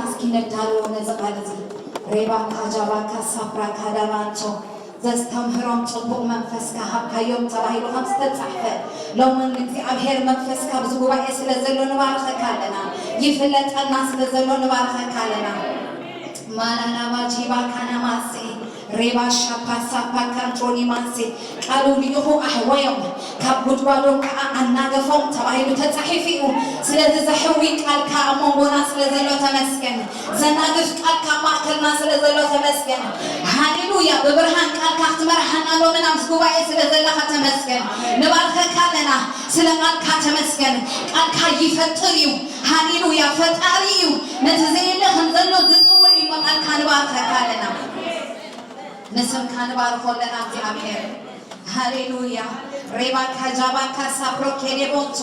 እስኪ ነዳልዎ ነዚ ቃል እዚ። ሬባካ ጃባካ ሳፕራካ ዳባንቶ፣ ዘስተምህሮም ጽቡቕ መንፈስካ ሃብካዮም ተባሂሉ ከም ዝተጻሕፈ፣ ሎሚ ንእግዚኣብሔር መንፈስካ ኣብዚ ጉባኤ ስለ ዘሎ ንባርኸካ ኣለና። ይፍለጠና ስለ ዘሎ ንባርኸካ ኣለና። ማናናማ ጂባካ ናማሴ፣ ሬባ ሻፓ ሳፓ ካንትሮኒ ማሴ፣ ቃሉ ልኢኹ ኣሕወዮም፣ ካብ ጉድጓዶም ከኣ ኣናገፎም ተባሂሉ ተጻሒፉ እዩ። ስለዚ ዘሕዊ ቃልካ ኣብ መንጎና ስለ ዘሎ ተመስገን። ዘናግፍ ቃልካ ኣብ ማእከልና ስለ ዘሎ ተመስገን። ሃሌሉያ። ብብርሃን ቃልካ ክትመርሓና ሎሚ ናብዚ ጉባኤ ስለ ዘለኻ ተመስገን። ንባርኸካ ኣለና። ስለ ቃልካ ተመስገን። ቃልካ ይፈጥር እዩ። ሃሌሉያ። ፈጣሪ እዩ። ነቲ ዘየለ ከም ዘሎ ዝጽውዕ እዩ። ቃልካ ንባርኸካ ኣለና። ንስምካ ንባርኾ ኣለና እግዚኣብሔር። ሃሌሉያ። ሬባ ካጃባ ካሳፕሮ ኬሌቦንቶ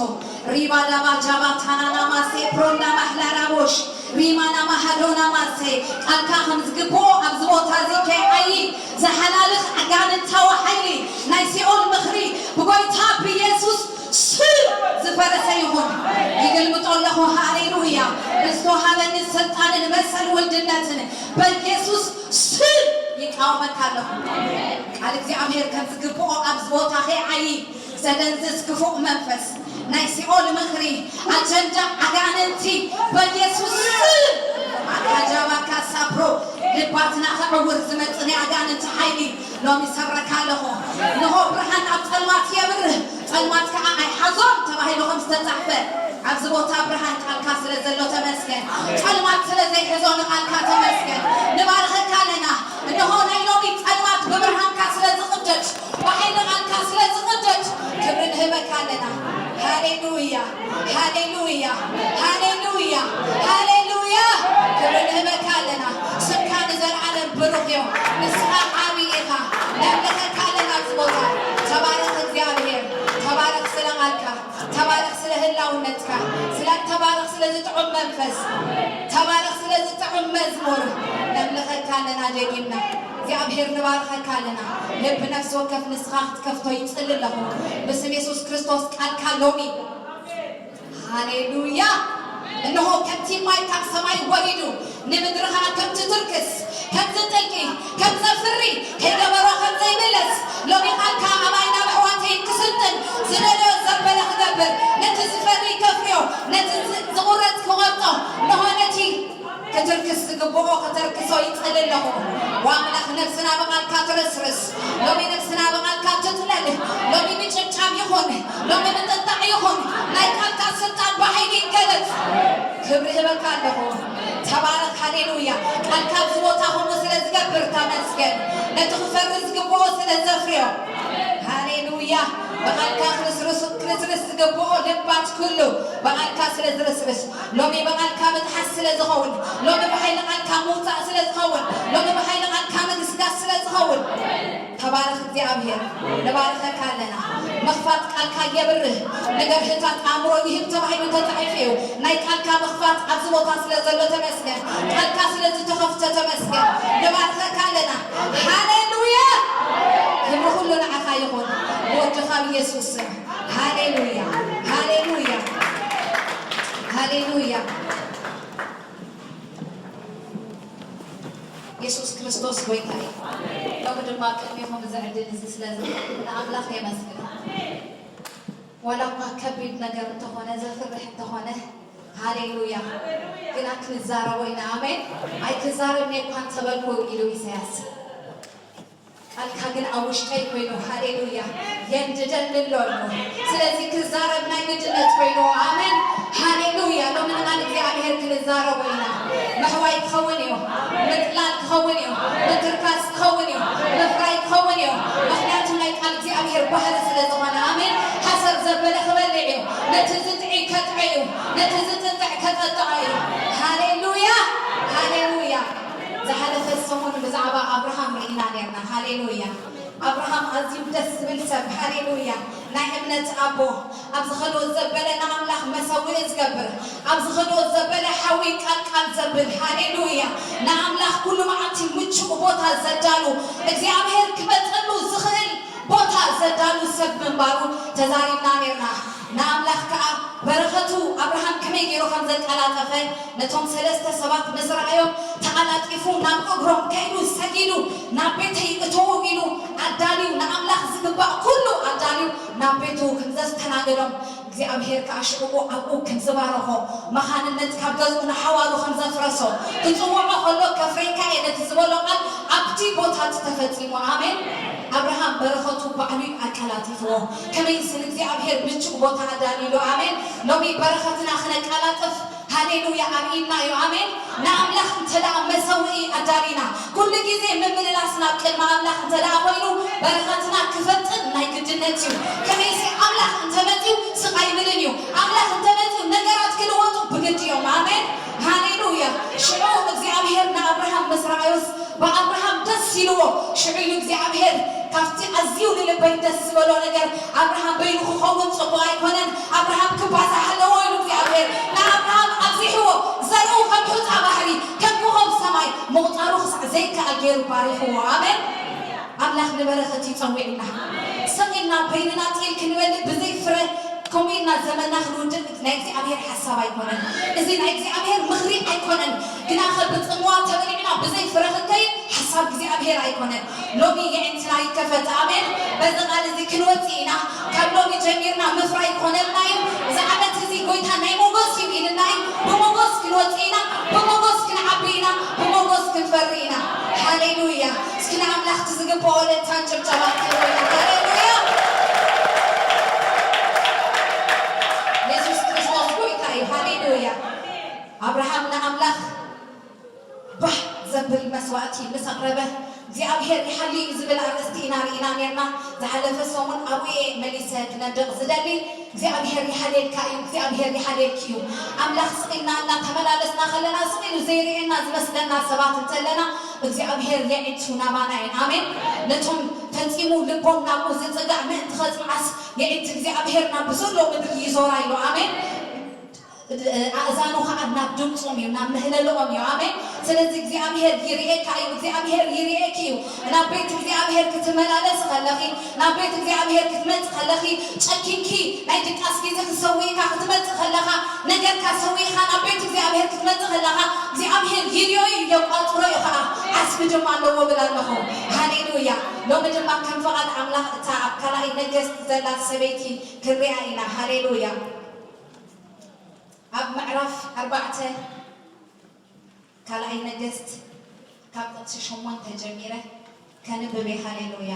ሪባ ዳባ ጃባ ታናና ማሴ ፕሮንዳ ማህላራቦሽ ሪማና ማሃዶና ማሴ ቃልካ ከም ዝግብኦ ኣብዚ ቦታ እዚ ከይዓዪ ዝሓላልኽ ኣጋንንታዊ ሓይሊ ናይ ሲኦል ምኽሪ ብጎይታ ብኢየሱስ ስም ዝፈረሰ ይኹን። ይግልብጦ ኣለኹ። ሃሌሉያ። ብዝተዋሃበኒ ስልጣንን መሰል ውልድነትን በኢየሱስ ስም ይቃወመካ ኣለኹ። ቃል እግዚኣብሔር ከም ዝግብኦ ኣብዚ ቦታ ከይዓዪ ዘደንዝዝ ክፉእ መንፈስ ናይ ሲኦል ምኽሪ ኣጀንዳ ኣጋንንቲ በኢየሱስ ስም ኣካጃባካ ሳፕሮ ልባትና ከዕውር ዝመጽእ ናይ ኣጋንንቲ ሓይሊ ሎሚ ሰብረካ ኣለኹ። እንሆ ብርሃን ኣብ ጸልማት የብርህ፣ ጸልማት ከኣ ኣይሓዞን ተባሂሉ ከም ዝተጻሕፈ ኣብዚ ቦታ ብርሃን ቃልካ ስለ ዘሎ ተመስገን። ጸልማት ስለ ዘይሕዞ ንቃልካ ተመስገን። ንባርኸካ ኣለና። እንሆ ናይ ሎሚ ጸልማት ብብርሃንካ ስለ ዝቕደድ፣ ብሓይሊ ቃልካ ስለ ዝቕደድ ክብሪ ንህበካ ኣለና። ሃሌሉያ፣ ሃሌሉያ፣ ሃሌሉያ፣ ሃሌሉያ። ክብሪ ንህበካ ኣለና። ስምካ ንዘለዓለም ብሩኽ እዩ። ንስኻ ዓቢ ኢኻ። ነምልኸካ ኣለና ኣብዚ ቦታ። ተባረኽ እግዚኣብሔር። ተባረኽ ስለ ቃልካ። ተባረኽ ስለ ህላውነትካ። ስለ ተባረኽ ስለዚ ጥዑም መንፈስ። ተባረኽ ስለዚ ጥዑም መዝሙር። ነምልኸካ ኣለና ደጊምና። እግዚኣብሔር ንባርኸካ ኣለና። ልቢ ነፍሲ ወከፍ ንስኻ ክትከፍቶ ይጽሊ ኣለኹ። ብስም የሱስ ክርስቶስ ቃልካ ሎሚ። ሃሌሉያ። እንሆ ከምቲ ማይ ካብ ሰማይ ወሪዱ ንምድሪ ኸኣ ከምቲ ትርክስ ከምዚ ጥልቂ ከምዘፍሪ ከይገበሮ ከምዘይምለስ ሎሚ ቃልካ ኣባይ ናብ ኣሕዋተይ ክስልጥን ዝደለዮ ዘበለ ክገብር ነቲ ዝፈሪ ከፍርዮ ነቲ ዝ- ዝቑረጽ ክቖርጾ እንሆ ነቲ ክትርክስ ዝግብኦ ከተርክሶ ይጽሊ ኣለኹ። ዋምላኽ ነብስና ብቓልካ ትርስርስ። ሎሚ ነብስና ብቓልካ ትጥለል። ሎሚ ምጭብጫብ ይኹን፣ ሎሚ ምጥጣዕ ይኹን፣ ናይ ቃልካ ስልጣን ብሓይሊ ይገለጽ። ክብሪ ህበካ ኣለኹ። ተባረኽ፣ ሃሌሉያ። ቃልካ ኣብዚ ቦታ ኹሉ ስለ ዝገብር ተመስገን። ነቲ ክፈሪ ዝግብኦ ስለ ዘፍርዮ። ሃሌሉያ። ብቓልካ ክርስርስ ክርስርስ ዝግብኦ ልባት ኩሉ ብቓልካ ስለ ዝርስርስ፣ ሎሚ ብቓልካ ምጥሓስ ስለ ዝኸውን፣ ሎሚ ብሓይሊ ቓልካ ምውጻእ ስለ ዝኸውን፣ ሎሚ ብሓይሊ ቓልካ ምግስጋስ ስለ ዝኸውን፣ ተባረኽ እግዚኣብሔር፣ ንባርኸካ ኣለና። ምኽፋት ቃልካ የብርህ፣ ንገርህታት ኣእምሮ ይህብ ተባሂሉ ተጻሒፉ እዩ። ናይ ቃልካ ምኽፋት ኣብዚ ቦታ ስለ ዘሎ ተመስገን። ቃልካ ስለ ዝተኸፍተ ተመስገን። ንባርኸካ ኣለና። ሃሌሉያ! ክብሪ ኩሉ ንዓኻ ይኹን። ብወድኻ ብየሱስ ስም። ሃሌሉያ፣ ሃሌሉያ፣ ሃሌሉያ። የሱስ ክርስቶስ ጎይታ እዩ። ሎሚ ድማ ቅድሚኹም እዚ ዕድል እዚ ስለ ዝረኸብኩ ንኣምላኽ የመስግኖ። ዋላ እኳ ከቢድ ነገር እንተኾነ፣ ዘፍርሕ እንተኾነ፣ ሃሌሉያ፣ ግና ክንዛረቦ ኢና። ኣሜን። ኣይክዛረብን እየ እኳ እንተበልኩ ኢሉ ኢሳያስ። ቃልካ ግን ኣብ ውሽጠይ ኮይኑ፣ ሃሌሉያ፣ የንድደኒ ኣሎ ኣሎ። ስለዚ ክዛረብ ናይ ግድነት ኮይኑ፣ ኣሜን፣ ሃሌሉያ። ሎሚ ንቓል እግዚኣብሔር ክንዛረቦ ኢና። ምሕዋይ ክኸውን እዩ፣ ምጥላል ክኸውን እዩ፣ ምትርካስ ክኸውን እዩ፣ ምፍራይ ክኸውን እዩ። ምኽንያቱ ናይ ቃል እግዚኣብሔር ባህሪ ስለ ዝኾነ፣ ኣሜን። ሓሰር ዘበለ ክበልዕ እዩ፣ ነቲ ዝጥዒ ከጥዒ እዩ፣ ነቲ ዝጥጥዕ ከጠጥዖ እዩ። ሃሌሉያ፣ ሃሌሉያ። ዝሓለፈ ሰሙን ብዛዕባ ኣብርሃም ርኢና ነርና። ሃሌሉያ። ኣብርሃም ኣዝዩ ደስ ዝብል ሰብ፣ ሃሌሉያ፣ ናይ እምነት ኣቦ፣ ኣብ ዝኸዶ ዘበለ ንኣምላኽ መሰውኢ ዝገብር፣ ኣብ ዝኸዶ ዘበለ ሓዊ ቃልቃል ዘብል፣ ሃሌሉያ፣ ንኣምላኽ ኩሉ መዓልቲ ምቹእ ቦታ ዘዳሉ፣ እግዚኣብሔር ክመጸሉ ዝኽእል ቦታ ዘዳሉ ሰብ ምንባሩ ተዛሪብና ነርና። ንኣምላኽ ከኣ በረኸቱ ኣብርሃም ከመይ ገይሩ ከም ዘቀላጠፈ ነቶም ሰለስተ ሰባት ምስ ረኣዮም፣ ተቐላጢፉ ናብ እግሮም ከይዱ ሰጊዱ፣ "ናብ ቤተይ እተዉ" ኢሉ ኣዳልዩ፣ ንኣምላኽ ዝግባእ ኩሉ ኣዳልዩ ናብ ቤቱ ከም ዘስተናገዶም፣ እግዚኣብሔር ከኣ ሽዕኡ ኣብኡ ከም ዝባረኾ፣ መኻንነት ካብ ገዝኡ ንሓዋሩ ከም ዘፍረሶ፣ ክጽውዖ ከሎ "ከፍሬካ እየ" ነቲ ዝበሎ ቃል ኣብቲ ቦታ እቲ ተፈጺሙ። ኣሜን። ኣብርሃም በረኸቱ ባዕሉ እዩ ኣቀላጢፍዎ። ከመይሲ ንእግዚኣብሔር ምቹእ ቦታ ኣዳልዩሉ። ኣሜን። ሎሚ በረኸትና ክነቀላጥፍ፣ ሃሌሉያ፣ ኣብ ኢድና እዩ። ኣሜን። ንኣምላኽ እንተ ደኣ መሰውኢ ኣዳሊና፣ ኩሉ ግዜ ምምልላስ ናብ ቅድሚ ኣምላኽ እንተ ደኣ ኮይኑ፣ በረኸትና ክፈጥን ናይ ግድነት እዩ። ከመይሲ ኣምላኽ እንተ መጺኡ ስቕ ኣይብልን እዩ። ኣምላኽ እንተ መጺኡ ነገራት ክልወጡ ብግዲ እዮም። ኣሜን። ሃሌሉያ። ሽዑ እግዚኣብሔር ንኣብርሃም ምስ ረኣዮስ ብኣብርሃም ደስ ኢልዎ። ሽዑ እዩ እግዚኣብሔር ካብቲ ኣዝዩ ንልበይ ደስ ዝበሎ ነገር ኣብርሃም በይኑ ክኸውን ጽቡቕ ኣይኮነን፣ ኣብርሃም ክባዛሕ ኣለዎ ኢሉ እግዚኣብሔር ንኣብርሃም ኣብዚሕዎ። ዘርኡ ከም ሑጻ ባሕሪ፣ ከም ኮኾብ ሰማይ ምቑጻሩ ክሳዕ ዘይከኣል ገይሩ ባሪኽዎ። ኣሜን። ኣምላኽ ንበረኸት እዩ ጸዊዑና። ስቕ ኢልና በይንና ጢል ክንበልዕ ብዘይ ፍረ ከምኡ ኢልና ዘመንና ክንውድእ ናይ እግዚኣብሔር ሓሳብ ኣይኮነን። እዚ ናይ እግዚኣብሔር ምኽሪ ኣይኮነን። ግናኸ ብጽምዋ ተበሊዕና ብዘይ ፍረ ክንከይድ ሓሳብ እግዚኣብሔር ኣይኮነን። ሎሚ የዒንትና ይከፈት። ኣሜን። በዚ ቃል እዚ ክንወጽእ ኢና። ካብ ሎሚ ጀሚርና ምፍራይ ክኾነልና እዩ። እዚ ዓመት እዚ ጎይታ ናይ ሞጎስ እዩ ኢልና እዩ። ብሞጎስ ክንወጽእ ኢና። ብሞጎስ ክንዓቢ ኢና። ብሞጎስ ክንፈሪ ኢና። ሃሌሉያ። እስኪ ንኣምላኽ እቲ ዝግብኦ እልልታን ጭብጨባን ክብሪ። ሃሌሉያ። የሱስ ክርስቶስ ጎይታ እዩ። ሃሌሉያ። ኣብርሃም ንኣምላኽ ባህ ዘብል መስዋእቲ ምስ ኣቕረበ፣ እግዚኣብሔር ይሓሊ እዩ ዝብል ኣርእስቲ ኢና ርኢና ኔርና። ዝሓለፈ ሰሙን ኣብኡ እየ መሊሰ ክነድቕ ዝደሊ። እግዚኣብሔር ይሓልየልካ እዩ፣ እግዚኣብሔር ይሓልየልኪ እዩ። ኣምላኽ ስቕ ኢልና እናተመላለስና ከለና፣ ስቕ ኢሉ ዘይርእየና ዝመስለና ሰባት እንተለና፣ እግዚኣብሔር የዒንቱ ናባና እዩ። ኣሜን። ነቶም ፈጺሙ ልቦም ናብኡ ዝጽጋዕ ምእንቲ ኸጽንዓስ፣ የዒንቲ እግዚኣብሔር ናብ ብዘሎ ምድሪ ይዞራ ኢሉ። ኣሜን። ኣእዛኑ ኸዓ ናብ ድምጾም እዩ፣ ናብ ምህለልኦም እዩ። ኣሜን። ስለዚ እግዚኣብሔር ይርእየካ እዩ፣ እግዚኣብሔር ይርእየኪ እዩ። ናብ ቤት እግዚኣብሔር ክትመላለስ ከለኺ፣ ናብ ቤት እግዚኣብሔር ክትመጽ ከለኺ፣ ጨኪንኪ ናይ ድቃስ ግዜ ክትሰውኢካ ክትመጽ ከለኻ፣ ነገርካ ሰዊኢኻ ናብ ቤት እግዚኣብሔር ክትመጽ ከለኻ፣ እግዚኣብሔር ይርእዮ እዩ፣ የቋጽሮ እዩ ኸዓ፣ ዓስቢ ድማ ኣለዎ ብል ኣለኹ። ሃሌሉያ። ሎሚ ድማ ከም ፍቓድ ኣምላኽ እታ ኣብ ካልኣይ ነገስት ዘላ ሰበይቲ ክንሪኣ ኢና። ሃሌሉያ። ኣብ ምዕራፍ ኣርባዕተ ካልኣይ ነገስት ካብ ጥቕሲ ሸሞንተ ጀሚረ ከንብብ እየ። ሃሌሉያ።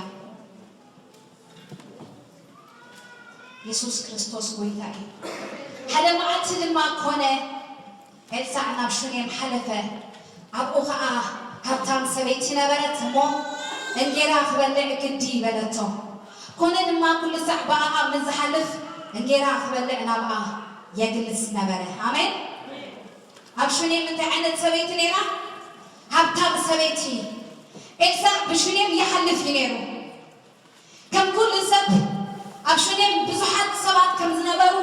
የሱስ ክርስቶስ ጎይታ እዩ። ሓደ መዓልቲ ድማ ኮነ፣ ኤልሳዕ ናብ ሹኔም ሓለፈ። ኣብኡ ኸዓ ሃብታም ሰበይቲ ነበረት እሞ፣ "እንጌራ ክበልዕ ግዲ" በለቶ። ኮነ ድማ፣ ኩሉ ሳዕ ብኣኣ ምስ ዝሓልፍ፣ እንጌራ ክበልዕ ናብኣ የግልስ ነበረ። ኣሜን። ኣብ ሹኔም እንታይ ዓይነት ሰበይቲ ነይራ? ሃብታም ሰበይቲ። ኤልሳዕ ብሹኔም ይሓልፍ እዩ ነይሩ። ከም ኩሉ ሰብ ኣብ ሹኔም ብዙሓት ሰባት ከም ዝነበሩ፣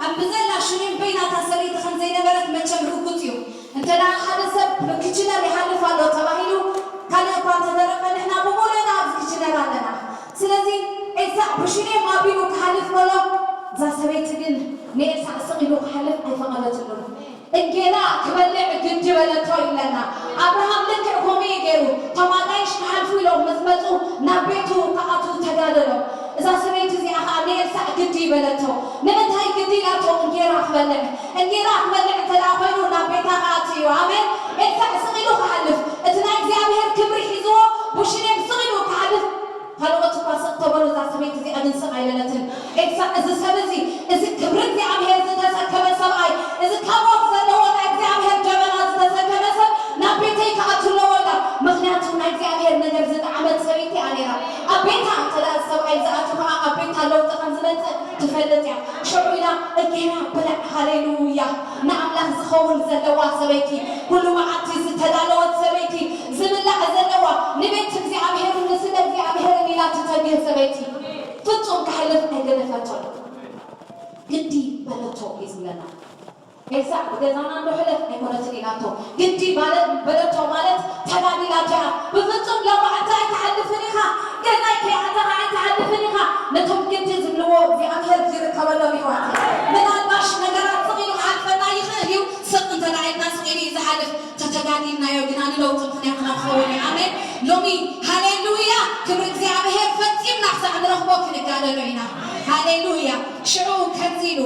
ኣብ ብዘላ ሹኔም በይናታ ሰበይቲ ከም ዘይነበረት መቸም ርጉጽ እዩ። እንተ ደኣ ሓደ ሰብ ብክችነር ይሓልፍ ኣሎ ተባሂሉ፣ ካልእ እኳ እንተተረፈ፣ ንሕና ብሙሉእና ኣብዚ ክችነር ኣለና። ስለዚ ኤልሳዕ ብሹኔም ኣቢሉ ክሓልፍ ከሎ፣ እዛ ሰበይቲ ግን ንኤልሳዕ ስቕ ኢሉ ክሓልፍ ኣይፈቐደትሉን። እንጌራ ክበልዕ ግዲ በለቶ ይብለና። ኣብርሃም ልክዕ ከምኡ እዩ ገይሩ። እቶም ኣጋይሽ ክሓልፉ ኢሎም ምስ መጹ ናብ ቤቱ ክኣትዉ ተጋደሎ። እዛ ሰበይቲ እዚኣ ኸኣ ንኤልሳዕ ግዲ በለቶ። ንምንታይ ግዲ ኢላቶ? እንጌራ ክበልዕ። እንጌራ ክበልዕ እንተ ደኣ ኾይኑ ናብ ቤታ ክኣቱ እዩ። ኣሜን። ኤልሳዕ ስቕ ኢሉ ክሓልፍ፣ እቲ ናይ እግዚኣብሔር ክብሪ ሒዝዎ ብሽኔም ስቕ ኢሉ ክሓልፍ ካልኦት እኳ ስቕ ተበሉ፣ እዛ ሰበይቲ እዚኣ ግን ስቕ ኣይበለትን። ኤልሳዕ፣ እዚ ሰብ እዚ፣ እዚ ክብሪ እግዚኣብሔር ዝተሰከመ ሰብኣይ፣ እዚ ካብ ኦፍ ዘለዎ ናይ እግዚኣብሔር ደበና ዝተሰከመ ሰብ ናብ ቤተይ ክኣቱ ኣለዎ ኢላ። ምኽንያቱ ናይ እግዚኣብሔር ነገር ዝጠዓመት ሰበይቲ እያ ነይራ። ኣብ ቤታ እንተ ደኣ ሰብኣይ ዝኣቱ ኸዓ ኣብ ቤታ ለውጢ ከም ዝመጽእ ትፈልጥ እያ። ሽዑ ኢላ እንጌራ ብላዕ። ሃሌሉያ! ንኣምላኽ ዝኸውን ዘለዋ ሰበይቲ፣ ኩሉ መዓልቲ ዝተዳለወት ሰበይቲ፣ ዝብላዕ ዘለዋ፣ ንቤት እግዚኣብሔር፣ ንስለ እግዚኣብሔር ኢላ ትተግህ ሰበይቲ፣ ፍጹም ክሕልፍ ኣይገደፈቶን። ግዲ በለቶ እዩ ዝብለና። ኤልሳዕ ብገዛና እንዶ ሕለፍ ኣይኮነትን ኢላቶ። ግዲ ባለ-፣ በለቶ ማለት ተጋዲላቶ እያ። ብፍጹም ሎማዓንቲ ኣይትሓልፍን ኢኻ። ከዛይ ከይኣተኻ ኣይትሓልፍን ኢኻ። ነቶም ግዲ ዝብልዎ እግዚኣብሔር ይርከበሎም ይሕዋት። ምናልባሽ ነገራት ስቕ ኢሉ ክሓልፈና ይኽእል እዩ። ስቕ እንተ ደኣ ኢልና ስቕ ኢሉ እዩ ዝሓልፍ። ተተጋዲልናዮ ግና ንለውጢ ምኽንያትና ክኸውን እዩ። ኣሜን። ሎሚ ሃሌሉያ ክብሪ እግዚኣብሔር ፈጺምና ክሳዕ ንረኽቦ ክንጋደሎ ኢና። ሃሌሉያ። ሽዑ ከምዚ ኢሉ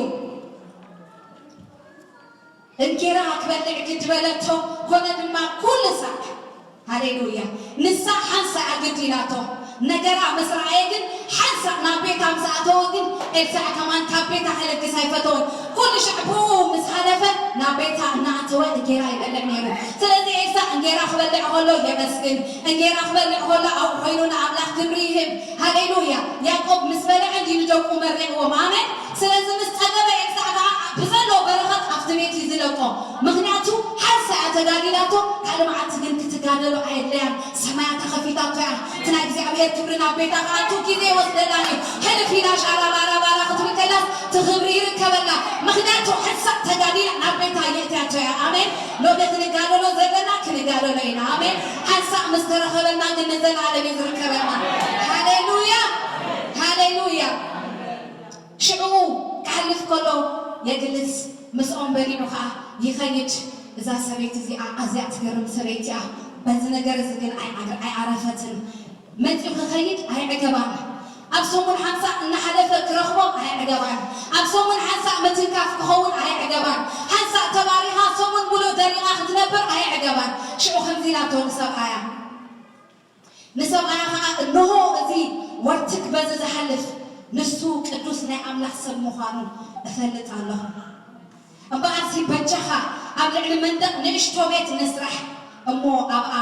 እንጌራ ክበልዕ ግዲ በለቶ፣ ኮነ ድማ ኩሉ ሳዕ። ሃሌሉያ። ንሳ ሓንሳእ ግዲ ኢላቶ። ነገራ ምስ ረኣየ ግን ሓንሳእ ናብ ቤታ ምስ ኣተወ ግን ኤልሳዕ ከማን ካብ ቤታ ክልግስ ኣይፈተወን። ኩሉ ሻዕ ብኡ ምስ ሓለፈ ናብ ቤታ እናኣተወ እንጌራ ይበልዕ ነይሩ። ስለዚ ኤልሳዕ እንጌራ ክበልዕ ከሎ የመስግን፣ እንጌራ ክበልዕ ከሎ ኣብኡ ኮይኑ ንኣምላኽ ክብሪ ይህብ። ሃሌሉያ። ያዕቆብ ምስ በልዐ እንዲ ንደቁ መሪቕዎም። ኣሜን። ስለዚ ምስ ጸገበ ኤልሳዕ ከዓ ብዘለዎ በረኸት ኣብቲ ቤት እዩ ዝለቆ። ምኽንያቱ ሓንሳ እያ ተጋዲላቶ፣ ካልእ መዓልቲ ግን ክትጋደሎ ኣየድለያን። ሰማያ ተኸፊታቶ እያ። እቲ ናይ እግዚኣብሔር ክብሪ ናብ ቤታ ክኣቱ ግዜ ይወስደላን እዩ። ሕልፍ ኢላ ሻራባራባራ ክትብል ከላስ እቲ ክብሪ ይርከበላ። ምኽንያቱ ሓንሳ ተጋዲላ ናብ ቤታ የእትያቶ እያ። ኣሜን። ሎሚ ክንጋደሎ ዘለና ክንጋደሎ ኢና። ኣሜን። ሓንሳ ምስ ተረኸበና ግን ንዘለኣለም እዩ ዝርከበና። ሃሌሉያ። ሃሌሉያ። ሽዕኡ ክሓልፍ ከሎ የግልስ ምስኦም በሊዑ ኸኣ ይኸይድ። እዛ ሰበይቲ እዚኣ ኣዝያ ትገርም ሰበይቲ እያ። በዚ ነገር እዚ ግን ኣይዓግ-፣ ኣይዓረፈትን። መጺኡ ክኸይድ ኣይዕገባን። ኣብ ሰሙን ሓንሳእ እናሓለፈ ክረኽቦም ኣይዕገባን። ኣብ ሰሙን ሓንሳእ ምትንካፍ ክኸውን ኣይዕገባን። ሓንሳእ ተባሪኻ ሰሙን ሙሉእ ደሪቓ ክትነብር ኣይዕገባን። ሽዑ ከምዚ ኢላቶ ንሰብኣያ። ንሰብኣያ ኸዓ፣ "እንሆ፣ እዚ ወርትግ በዚ ዝሓልፍ ንሱ ቅዱስ ናይ ኣምላኽ ሰብ ምዃኑ እፈልጥ ኣለኹ። እምበኣርሲ በጃኻ ኣብ ልዕሊ መንደቕ ንእሽቶ ቤት ንስራሕ፣ እሞ ኣብኣ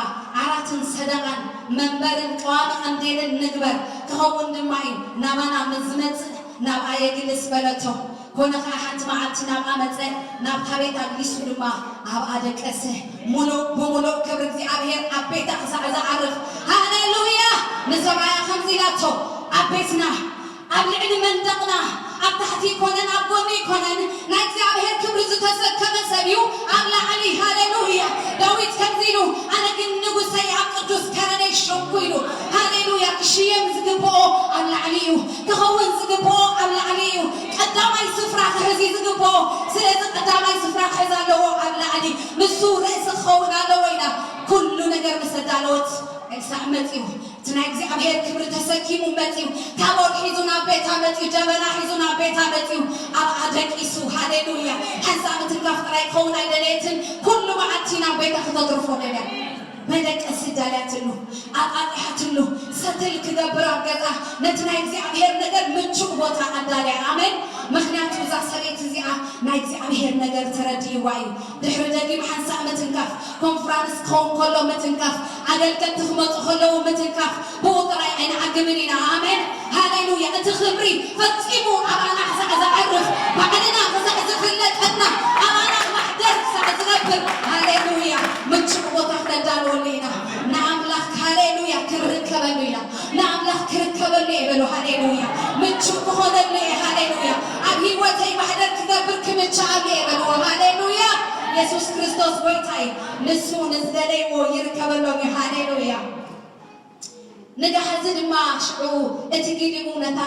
ዓራትን ሰደቓን መንበርን ቀዋሚ ቀንዴልን ንግበር፣ ክኸውን ድማ እዩ፣ ናባና ምስ ዝመጽእ ናብኣ የግልስ" በለቶ። ኮነ ኸዓ ሓንቲ መዓልቲ ናብኣ መጸ፣ ናብታ ቤት ኣግሊሱ ድማ ኣብኣ ደቀሰ። ሙሉእ ብሙሉእ ክብሪ እግዚኣብሔር ኣብ ቤታ ክሳዕ ዝዓርፍ። ሃሌሉያ! ንሰብኣያ ከምዚ ኢላቶ፣ ኣብ ቤትና፣ ኣብ ልዕሊ መንደቕና፣ ኣብ ታሕቲ ይኮነን ኣብ ጎኒ ይኮነን ናይ እግዚኣብሔር ክብሪ ዝተሰከመ ሰብ እዩ ኣብ ላዕሊ። ሃሌሉያ! ዳዊት ከምዚ ኢሉ፣ "ኣነ ግን ንጉሰይ ኣብ ቅዱስ ከረነይ ሸኩ" ኢሉ። ሃሌሉያ! ክሽየም ዝግብኦ ኣብ ላዕሊ እዩ። ክኸውን ዝግብኦ ኣብ ላዕሊ እዩ። ቀዳማይ ስፍራ ክሕዝ እዩ ዝግብኦ። ስለዚ ቀዳማይ ስፍራ ክሕዝ ኣለዎ ኣብ ላዕሊ። ንሱ ርእሲ ክኸውን ኣለዎ ኢላ ኩሉ ነገር ምስ ኣዳለወት ኤልሳዕ መጺኡ። እቲ ናይ እግዚኣብሔር ክብሪ ተሰኪሙ መጺኡ። ታቦት ሒዙ ናብ ቤታ መጺኡ። ጀበና ሒዙ ናብ ቤታ መጺኡ። ኣብኣ ደቂሱ። ሃሌሉያ። ሓንሳእ ምትንካፍ ጥራይ ክኸውን ኣይደለየትን። ኩሉ መዓልቲ ናብ ቤታ ክተትርፎ ደልያ። መደቀሲ ዳልያትሉ፣ ኣጣጢሓትሉ፣ ሰትል ክገብር ኣብ ገዛ ነቲ ናይ እግዚኣብሔር ነገር ምቹእ ቦታ ኣዳልያ። ኣሜን። ምኽንያቱ እዛ ሰበይቲ እዚኣ ናይ እግዚኣብሔር ነገር ተረዲእዋ እዩ። ድሕሪ ደጊም ሓንሳእ ምትንካፍ፣ ኮንፍራንስ ክኸውን ከሎ ምትንካፍ፣ ኣገልገልቲ ክመጹ ከለዉ ምትንካፍ፣ ብኡ ጥራይ ኣይንዓግብን ኢና። ኣሜን። ሃሌሉያ። እቲ ክብሪ ፈጺሙ ኣባና ክሳዕ ዝዓርፍ፣ ባዕልና ክሳዕ ዝፍለጠና፣ ኣባና ማሕደር ክሳዕ ዝነብር፣ ሃሌሉያ፣ ምቹእ ቦታ ክነዳልወሉ ኢና። ንኣምላኽ፣ ሃሌሉያ፣ ክንርከበሉ ኢና። ንኣምላኽ ክርከበሉ እየ በሉ። ሃሌሉያ። ምቹእ ክኾነሉ እየ። ሃሌሉያ። ኣብ ህይወተይ ማሕደር ክገብር ክምችኣሉ እየ በልዎ። ሃሌሉያ። የሱስ ክርስቶስ ጎይታ እዩ። ንሱ ንዝደለይዎ ይርከበሎም እዩ። ሃሌሉያ። ንጋሕዚ ድማ ሽዑ እቲ ጊልኡ ነታ፣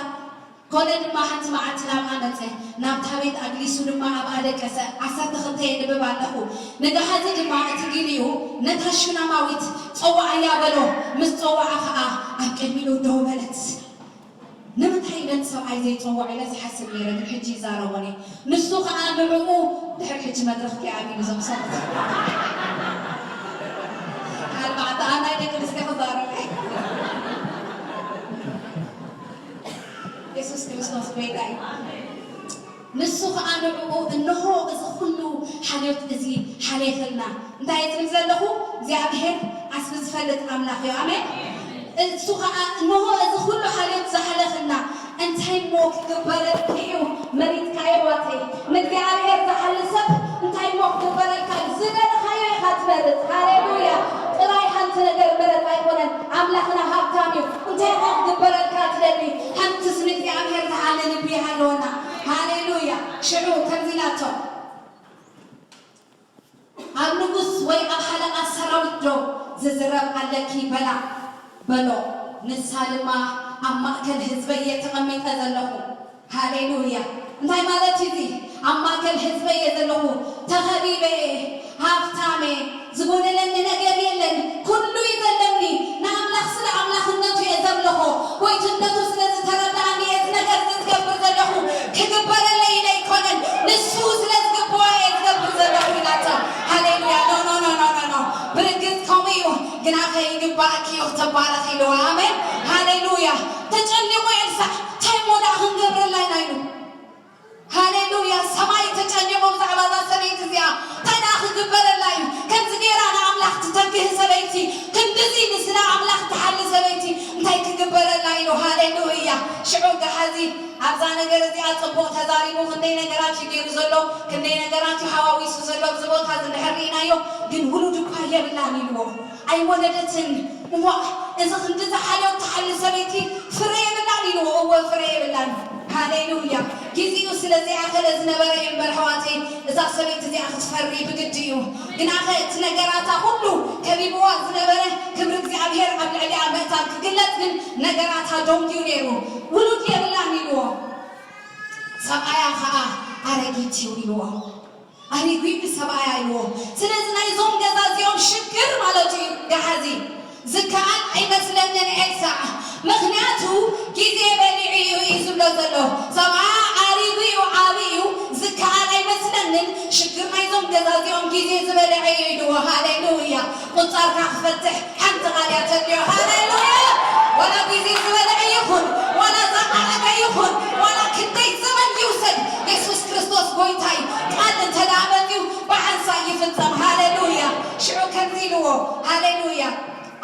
ኮነ ድማ ሓንቲ መዓልቲ ናብኣ መጸ፣ ናብታ ቤት ኣግሊሱ ድማ ኣብኣ ደቀሰ። ዓሰርተ ክልተ የንብብ ኣለኹ። ንጋሕዚ ድማ እቲ ጊልኡ ነታ ሹናማዊት ጸውዓያ በሎ። ምስ ጸውዓ ኸኣ ኣብ ቅድሚኡ ደው በለት። ንምንታይ ነቲ ሰብኣይ ዘይጸውዖ ኢለ ዝሓስብ ነይረ፣ ግን ሕጂ ይዛረቦን እየ። ንሱ ኸኣ ንዕኡ ድሕሪ ሕጂ መድረኽ ከይኣልዩ እዞም ሰባት። ኣርባዕተ ኣናይ ደቂ ኣንስትዮ ክዛረብ እየ። የሱስ ክርስቶስ ጎይታ እዩ። ንሱ ኸኣ ንዕኡ፣ "እንሆ፣ እዚ ኹሉ ሓልዮት እዚ ሓሌፈልና።" እንታይ እየ ዝብል ዘለኹ? እግዚኣብሔር ዓስቢ ዝፈልጥ ኣምላኽ እዩ። ኣሜን። እሱ ኸዓ፣ "እንሆ፣ እዚ ኹሉ ሓልዮት ዝሓለፈልና፣ እንታይ እሞ ክግበረልኪ እዩ መሪጽካዮ ኣሕዋተይ? ንእግዚኣብሔር ዝሓሊ ሰብ እንታይ እሞ ክግበረልካ እዩ? ዝደለኻዮ ኢኻ ትመርጽ።" ሃሌሉያ። ጥራይ ሓንቲ ነገር ምረጽ ኣይኮነን፣ ኣምላኽና ሃብታም እዩ። እንታይ እሞ ክግበረልካ ትደሊ? ሓንትስ ንእግዚኣብሔር ዝሓሊ ልቢ ይሃልወና። ሃሌሉያ። ሽዑ ከምዚ ኢላቶ፣ "ኣብ ንጉስ ወይ ኣብ ሓለቓ ሰራዊት ዶ ዝዝረብ ኣለኪ?" በላ፣ በሎ። ንሳ ድማ ኣብ ማእከል ህዝበይ እየ ተቐሚጠ ዘለኹ። ሃሌሉያ! እንታይ ማለት እዩ እዚ? ኣብ ማእከል ህዝበይ እየ ዘለኹ፣ ተኸቢበ እየ፣ ሃብታም እየ፣ ዝጎደለኒ ነገር የለን፣ ኩሉ እዩ ዘለኒ። ንኣምላኽ ስለ ኣምላኽነቱ እየ ዘምልኾ፣ ጎይትነቱ ስለ ዝተረድኣኒ እየ እዚ ነገር እዚ ዝገብር ዘለኹ። ክግበረለይ ኢለ ኣይኮነን፣ ንሱ ስለ ዝግብኦ እየ ዝገብር ዘለኹ ኢላቶ። ሃሌሉያ! ኖ፣ ኖ፣ ኖ፣ ኖ፣ ኖ፣ ኖ። ብርግጽ ከምኡ እዩ፣ ግናኸ ይግባእኪ እዩ ክትባረኽ ኢልዋ። ኣሜን። ሃሌሉያ። ተጨኒቑ ኤልሳዕ፣ "እንታይ እሞ ደኣ ክንገብረላ ኢና?" ኢሉ። ሃሌሉያ። ሰማይ ተጨኒቑ ብዛዕባ እዛ ሰበይቲ እዚኣ፣ "እንታይ ደኣ ክግበረላ እዩ? ከምዚ ገይራ ንኣምላኽ ትተግህ ሰበይቲ፣ ክንድዚ ንስለ ኣምላኽ ትሓሊ ሰበይቲ፣ እንታይ ክግበረላ?" ኢሉ። ሃሌሉያ። ሽዑ ገሓዚ ኣብዛ ነገር እዚኣ ጽቡቕ ተዛሪቡ፣ ክንደይ ነገራት እዩ ገይሩ ዘሎ፣ ክንደይ ነገራት እዩ ሃዋዊሱ ዘሎ፣ ኣብዚ ቦታ እዚ እንድሕር ርኢናዮ፣ ግን ውሉድ እኳ የብላን ኢልዎ። ኣይወለደትን። እሞ እዚ ክንዲ ዝሓልዮ እትሓሊ ሰበይቲ ፍረ የብላን ኢልዎ። እወ፣ ፍረ የብላን። ሃሌሉያ። ግዜኡ ስለ ዘይኣኸለ ዝነበረ እዩ እምበር፣ ኣሕዋተይ፣ እዛ ሰበይቲ እዚኣ ክትፈሪ ብግዲ እዩ። ግናኸ እቲ ነገራታ ኩሉ ከቢብዋ ዝነበረ ክብሪ እግዚኣብሔር ኣብ ልዕሊኣ ምእንታን ክግለጽ ግን ነገራታ ደንጉዩ ነይሩ። ውሉድ የብላን ኢልዎ። ሰብኣያ ኸኣ ኣረጊት እዩ ኢልዎ። ኣሪጉ እዩ ሰብኣያ ኢልዎ። ስለዚ ናይዞም ገዛ እዚኦም ሽግር ማለት እዩ ገሓዚ። ዝከኣል ኣይመስለንን ኤልሳዕ፣ ምኽንያቱ ግዜ በሊዑ እዩ እዩ ዝብሎ ዘሎ። ሰብኣያ ኣሪጉ እዩ፣ ዓቢ እዩ፣ ዝከኣል ኣይመስለንን። ሽግር ናይዞም ገዛ እዚኦም ግዜ ዝበልዐ እዩ ኢልዎ። ሃሌሉያ። ቁጻርካ ክፈትሕ ሓንቲ ቃል እያ ተድልዮ። ሃሌሉያ። ዋላ ግዜ ዝበልዐ ይኹን፣ ዋላ ዝዓረገ ይኹን፣ ዋላ ክንደይ ዘመን ይውሰድ፣ የሱስ ክርስቶስ ጎይታይ ቃል እንተ ደኣ መጺኡ ብሓንሳእ ይፍጸም። ሃሌሉያ። ሽዑ ከምዚ ኢልዎ። ሃሌሉያ።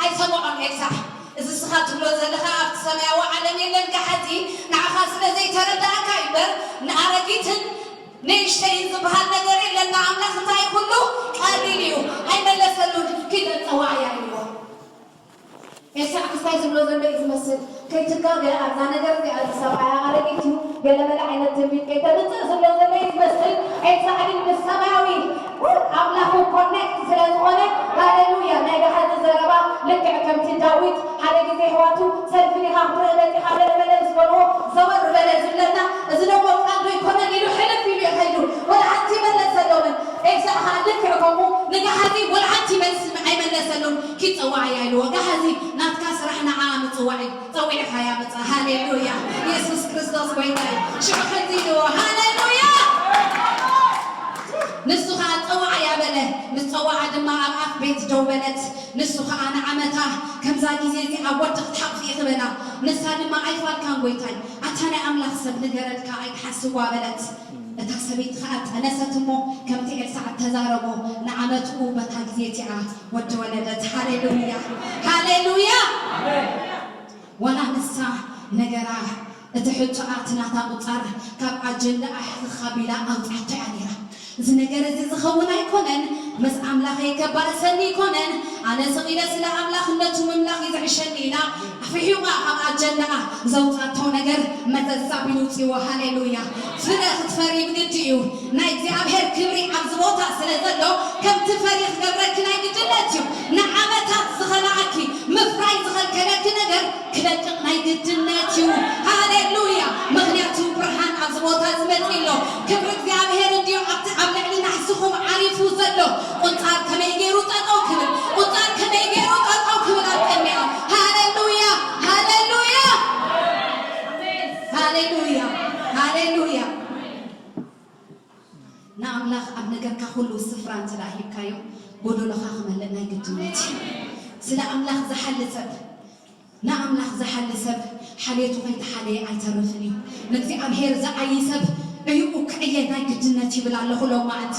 ኣይሰምዖን ኤልሳዕ። እዚ እስኻ ትብሎ ዘለኻ ኣብቲ ሰማያዊ ዓለም የለን፣ ገሓዚ፣ ንዓኻ ስለ ዘይተረዳእካ እዩ እምበር፣ ንኣረጊትን ንእሽተይን ዝበሃል ነገር የለን። ንኣምላኽ እንታይ ኩሉ ቀሊል እዩ። ኣይመለሰሉን። ኪድ ጸዋዕያ ኢልዎ። ኤልሳዕ ክስታይ ዝብሎ ዘሎ እዩ ዝመስል። ከይትጋገ ኣብዛ ነገር እዚኣ፣ እዚ ሰብኣያ ኣረጊት እዩ፣ ገለመለ ዓይነት ትንቢት ከይተምጽእ ዝብሎ ዘሎ እዩ ዝመስል። ኤልሳዕ ግን ምስ ሰማያዊ ኣምላኹ ኮኔክት ስለ ዝኾነ፣ ሃሌሉያ፣ ናይ ገሓዚ ዘረባ ልክዕ ከምቲ ዳዊት ሓደ ግዜ ኣሕዋቱ፣ "ሰልፊ ዲኻ ክትርኢ መጺኻ?" ገለመለ ምስ በልዎ፣ ዘወር በለ ዝብለና፣ እዚ ደሞ ቃል ዶ ይኮነን ኢሉ ሕልፍ ኢሉ እዩ ከይዱ። ወላ ሓንቲ መለሰሎምን። ኤልሳዕ ኸዓ ልክዕ ከምኡ ንገሓዚ ወላ ሓንቲ መልሲ ኣይመለሰሉን። ኪድ ጸዋዕያ ኢልዎ። ገሓዚ ናትካ ስራሕ ንዓ ምጽዋዕ እዩ። ጸዊዕኻያ ምጻእ። ሃሌሉያ። የሱስ ክርስቶስ ጎይታ እዩ። ሽዑ ከምዚ ኢልዎ። ሃሌሉያ። ንሱ ኸዓ ጸዋዕያ በለ። ምስ ጸዋዓ ድማ ኣብ ኣፍ ቤት ደው በለት። ንሱ ኸዓ ንዓመታ ከምዛ ግዜ እዚኣ ወዲ ክትሓቑፊ ኢኺ በላ። ንሳ ድማ ኣይፋልካን ጎይታይ፣ ኣታ ናይ ኣምላኽ ሰብ ንገረልካ ኣይትሓስዋ በለት። እታ ሰበይቲ ኸዓ ጠነሰት እሞ ከምቲ ኤልሳዕ እተዛረቦ ንዓመትኡ በታ ግዜ እቲኣ ወዲ ወለደት። ሃሌሉያ! ሃሌሉያ! ዋላ ንሳ ነገራ እቲ ሕቶኣ እቲ ናታ ቁጻር ካብ ኣጀንዳኣ ሕኽኽ ኣቢላ ኣውጻቶ እያ ነይራ። እዚ ነገር እዚ ዝኸውን ኣይኮነን፣ ምስ ኣምላኸይ ከባእሰኒ ኣይኮነን፣ ኣነ ስቕ ኢለ ስለ ኣምላኽነቱ ምምላኽ እዩ ዝሕሸኒ ኢላ ኣፍሒቑ ካብ ኣጀንዳኣ ዘውጻቶ ነገር መዘዝ ኣቢሉ ውጽእዎ። ሃሌሉያ! ፍረ ክትፈሪ ብግዲ እዩ። ናይ እግዚኣብሔር ክብሪ ኣብዚ ቦታ ስለ ዘሎ ከምቲ ፈሪ ክገብረኪ ናይ ግድነት እዩ። ንዓመታት ዝኸልኣኪ ምፍራይ ዝኸልከለኪ ነገር ክለቅቕ ናይ ግድነት እዩ። ሃሌሉያ! ምኽንያቱ ብርሃን ኣብዚ ቦታ ዝመጽእ ኣሎ። ክብሪ እግዚኣብሔር እንድዩ ኣብቲ ኣብ ልዕሊ ናሕስኹም ዓሪፉ ዘሎ። ቁንጻር ከመይ ገይሩ ጠጠው ክብል፣ ቁንጻር ከመይ ገይሩ ጠጠው ክብል ኣብ ቅድሚኣ። ሃሌሉያ! ሃሌሉያ! ሃሌሉያ! ሃሌሉያ! ንኣምላኽ ኣብ ነገርካ ኩሉ ስፍራ እንተ ደኣ ሂብካዮ፣ ጎደሎኻ ክመልእ ናይ ግድነት እዩ። ስለ ኣምላኽ ዝሓሊ ሰብ፣ ንኣምላኽ ዝሓሊ ሰብ ሓልየቱ ከይተሓለየ ኣይተርፍን እዩ። ንእግዚኣብሔር ዝዓዪ ሰብ ዕዩኡ ክዕየ ናይ ግድነት ይብል ኣለኹ ሎማዓንቲ።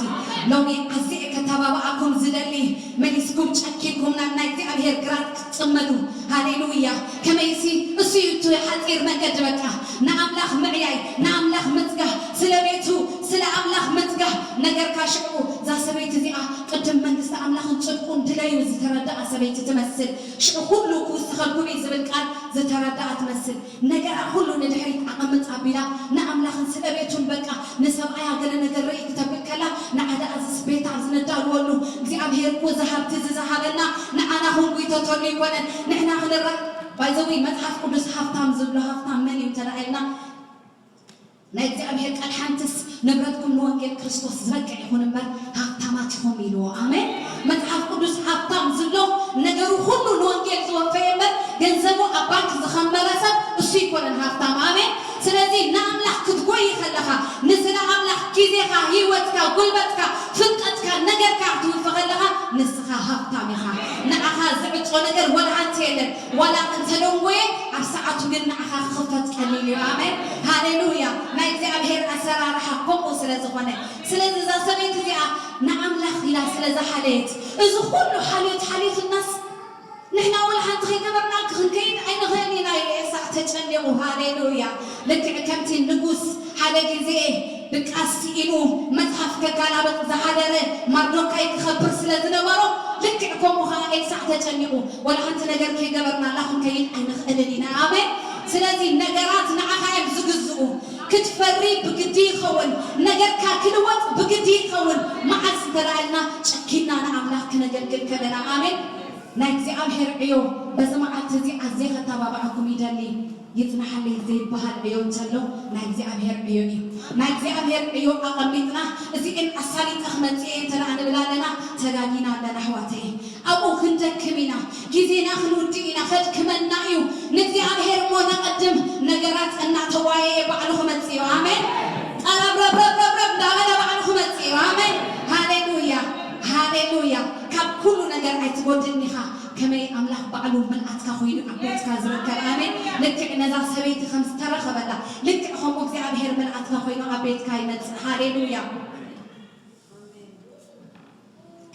ሎሚ ኣዝየ ከተባብኣኩም ዝደሊ፣ መሊስኩም ጨኪንኩም ናብ ናይ እግዚኣብሔር ግራት ክትጽመዱ። ሃሌሉያ። ከመይሲ እሱ እዩ እቲ ሓጺር መንገዲ በቃ። ንኣምላኽ ምዕያይ፣ ንኣምላኽ ምጽጋህ፣ ስለ ቤቱ፣ ስለ ኣምላኽ ምጽጋህ ነገርካ ሽዑ እዛ ሰበይቲ እዚኣ ቅድም መንግስቲ ኣምላኽን ጽድቁን ድለዩ ዝተረድኣ ሰበይቲ ትመስል። ሽዑ ኩሉ ክውስኸልኩም እዩ ዝብል ቃል ዝተረድኣ ትመስል። ነገራ ኩሉ ንድሕሪት ኣቐምጥ ኣቢላ ንኣምላኽን ስለ ቤቱን በቃ ንሰብኣያ ገለ ነገር ርእይ ክተብል ከላ ንዓ ደኣ ዝስ ቤታ ዝነዳልወሉ እግዚኣብሔር እኮ እዚ ሃብቲ እዚ ዝሃበና ንዓና ክንጉይተተሉ ኣይኮነን ንሕና ክንራ ባይዘዊ መጽሓፍ ቅዱስ ሃብታም ዝብሎ ሃብታም መን እዩ እንተደኣ ኢልና፣ ናይ እግዚኣብሔር ቃል ሓንትስ ንብረትኩም ንወንጌል ክርስቶስ ዝበቅዕ ይኹን እምበር ሃብታማት ኢኹም ኢልዎ። ኣሜን። መጽሓፍ ቅዱስ ሃብታም ዝብሎ ነገሩ ኩሉ ንወንጌል ዝወፈየ እምበር ገንዘቡ ኣብ ባንክ ዝኸመረ ሰብ እሱ ይኮነን ሃብታም። ኣሜን። ስለዚ ንኣምላኽ ክትጎይ ከለኻ ንስለ ኣምላኽ ግዜኻ፣ ህይወትካ፣ ጉልበትካ፣ ፍልጠትካ፣ ነገርካ ክትውፊ ከለኻ ንስኻ ሃብታም ኢኻ። ንዓኻ ዝዕጾ ነገር ወላ ሓንቲ የለን። ዋላ እንተደንጎየ ኣብ ሰዓቱ ግን ንዓኻ ክኽፈት ቀሊል እዩ። ኣሜን ሃሌሉያ። ናይ እግዚኣብሔር ኣሰራርሓ ከምኡ ስለ ዝኾነ፣ ስለዚ እዛ ሰበይቲ እዚኣ ንኣምላኽ ኢላ ስለ ዝሓለየት እዚ ኩሉ ሓልዮት ሓሊፍናስ ንሕና ወላ ሓንቲ ከይገበርና ክንከይድ ኣይንኽእልን ኢና ኢሉ ኤልሳዕ ተጨኒቑ። ሃሌሉያ። ልክዕ ከምቲ ንጉስ ሓደ ግዜ ድቃስ ስኢኑ መጽሓፍ ከጋላበጥ ዝሓደረ ማርዶካይ ክኸብር ስለ ዝነበሮ ልክዕ ከምኡ ኸዓ ኤልሳዕ ተጨኒቑ። ወላ ሓንቲ ነገር ከይገበርና ላ ክንከይድ ኣይንኽእልን ኢና። ኣሜን። ስለዚ ነገራት ንዓኻ እዮም ዝግዝኡ። ክትፈሪ ብግዲ ይኸውን። ነገርካ ክልወጥ ብግዲ ይኸውን። መዓስ እንተደኣ ኢልና ጨኪና ንኣምላኽ ክነገልግል ከለና። ኣሜን። ናይ እግዚኣብሔር ዕዮ በዚ መዓልቲ እዚ ኣዝየ ከተባብዓኩም ይደሊ። ይጽናሓለይ ዘይበሃል ዕዮ እንተሎ ናይ እግዚኣብሔር ዕዮ እዩ። ናይ እግዚኣብሔር ዕዮ ኣቐሚጥና እዚእን ኣሳሊጠ ክመጽእ እየ እንተ ደኣ ንብል ኣለና ተጋጊና ኣለና ኣሕዋተይ። ኣብኡ ክንደክም ኢና፣ ግዜና ክንውድእ ኢና፣ ከድክመና እዩ። ንእግዚኣብሔር እሞ ነቐድም፣ ነገራት እናተዋየየ ባዕሉ ክመጽእ እዩ። ኣሜን። ጠረብረብረብረብረብ እንዳበለ ባዕሉ ክመጽእ እዩ። ኣሜን። ሃሌሉያ፣ ሃሌሉያ። ካብ ኩሉ ነገር ኣይትጎድልን ኢኻ። ከመይ ኣምላኽ ባዕሉ ምልኣትካ ኮይኑ ኣብ ቤትካ ዝርከብ። ኣሜን። ልክዕ ነዛ ሰበይቲ ከም ዝተረኸበላ፣ ልክዕ ከምኡ እግዚኣብሔር ምልኣትካ ኮይኑ ኣብ ቤትካ ይመጽእ። ሃሌሉያ።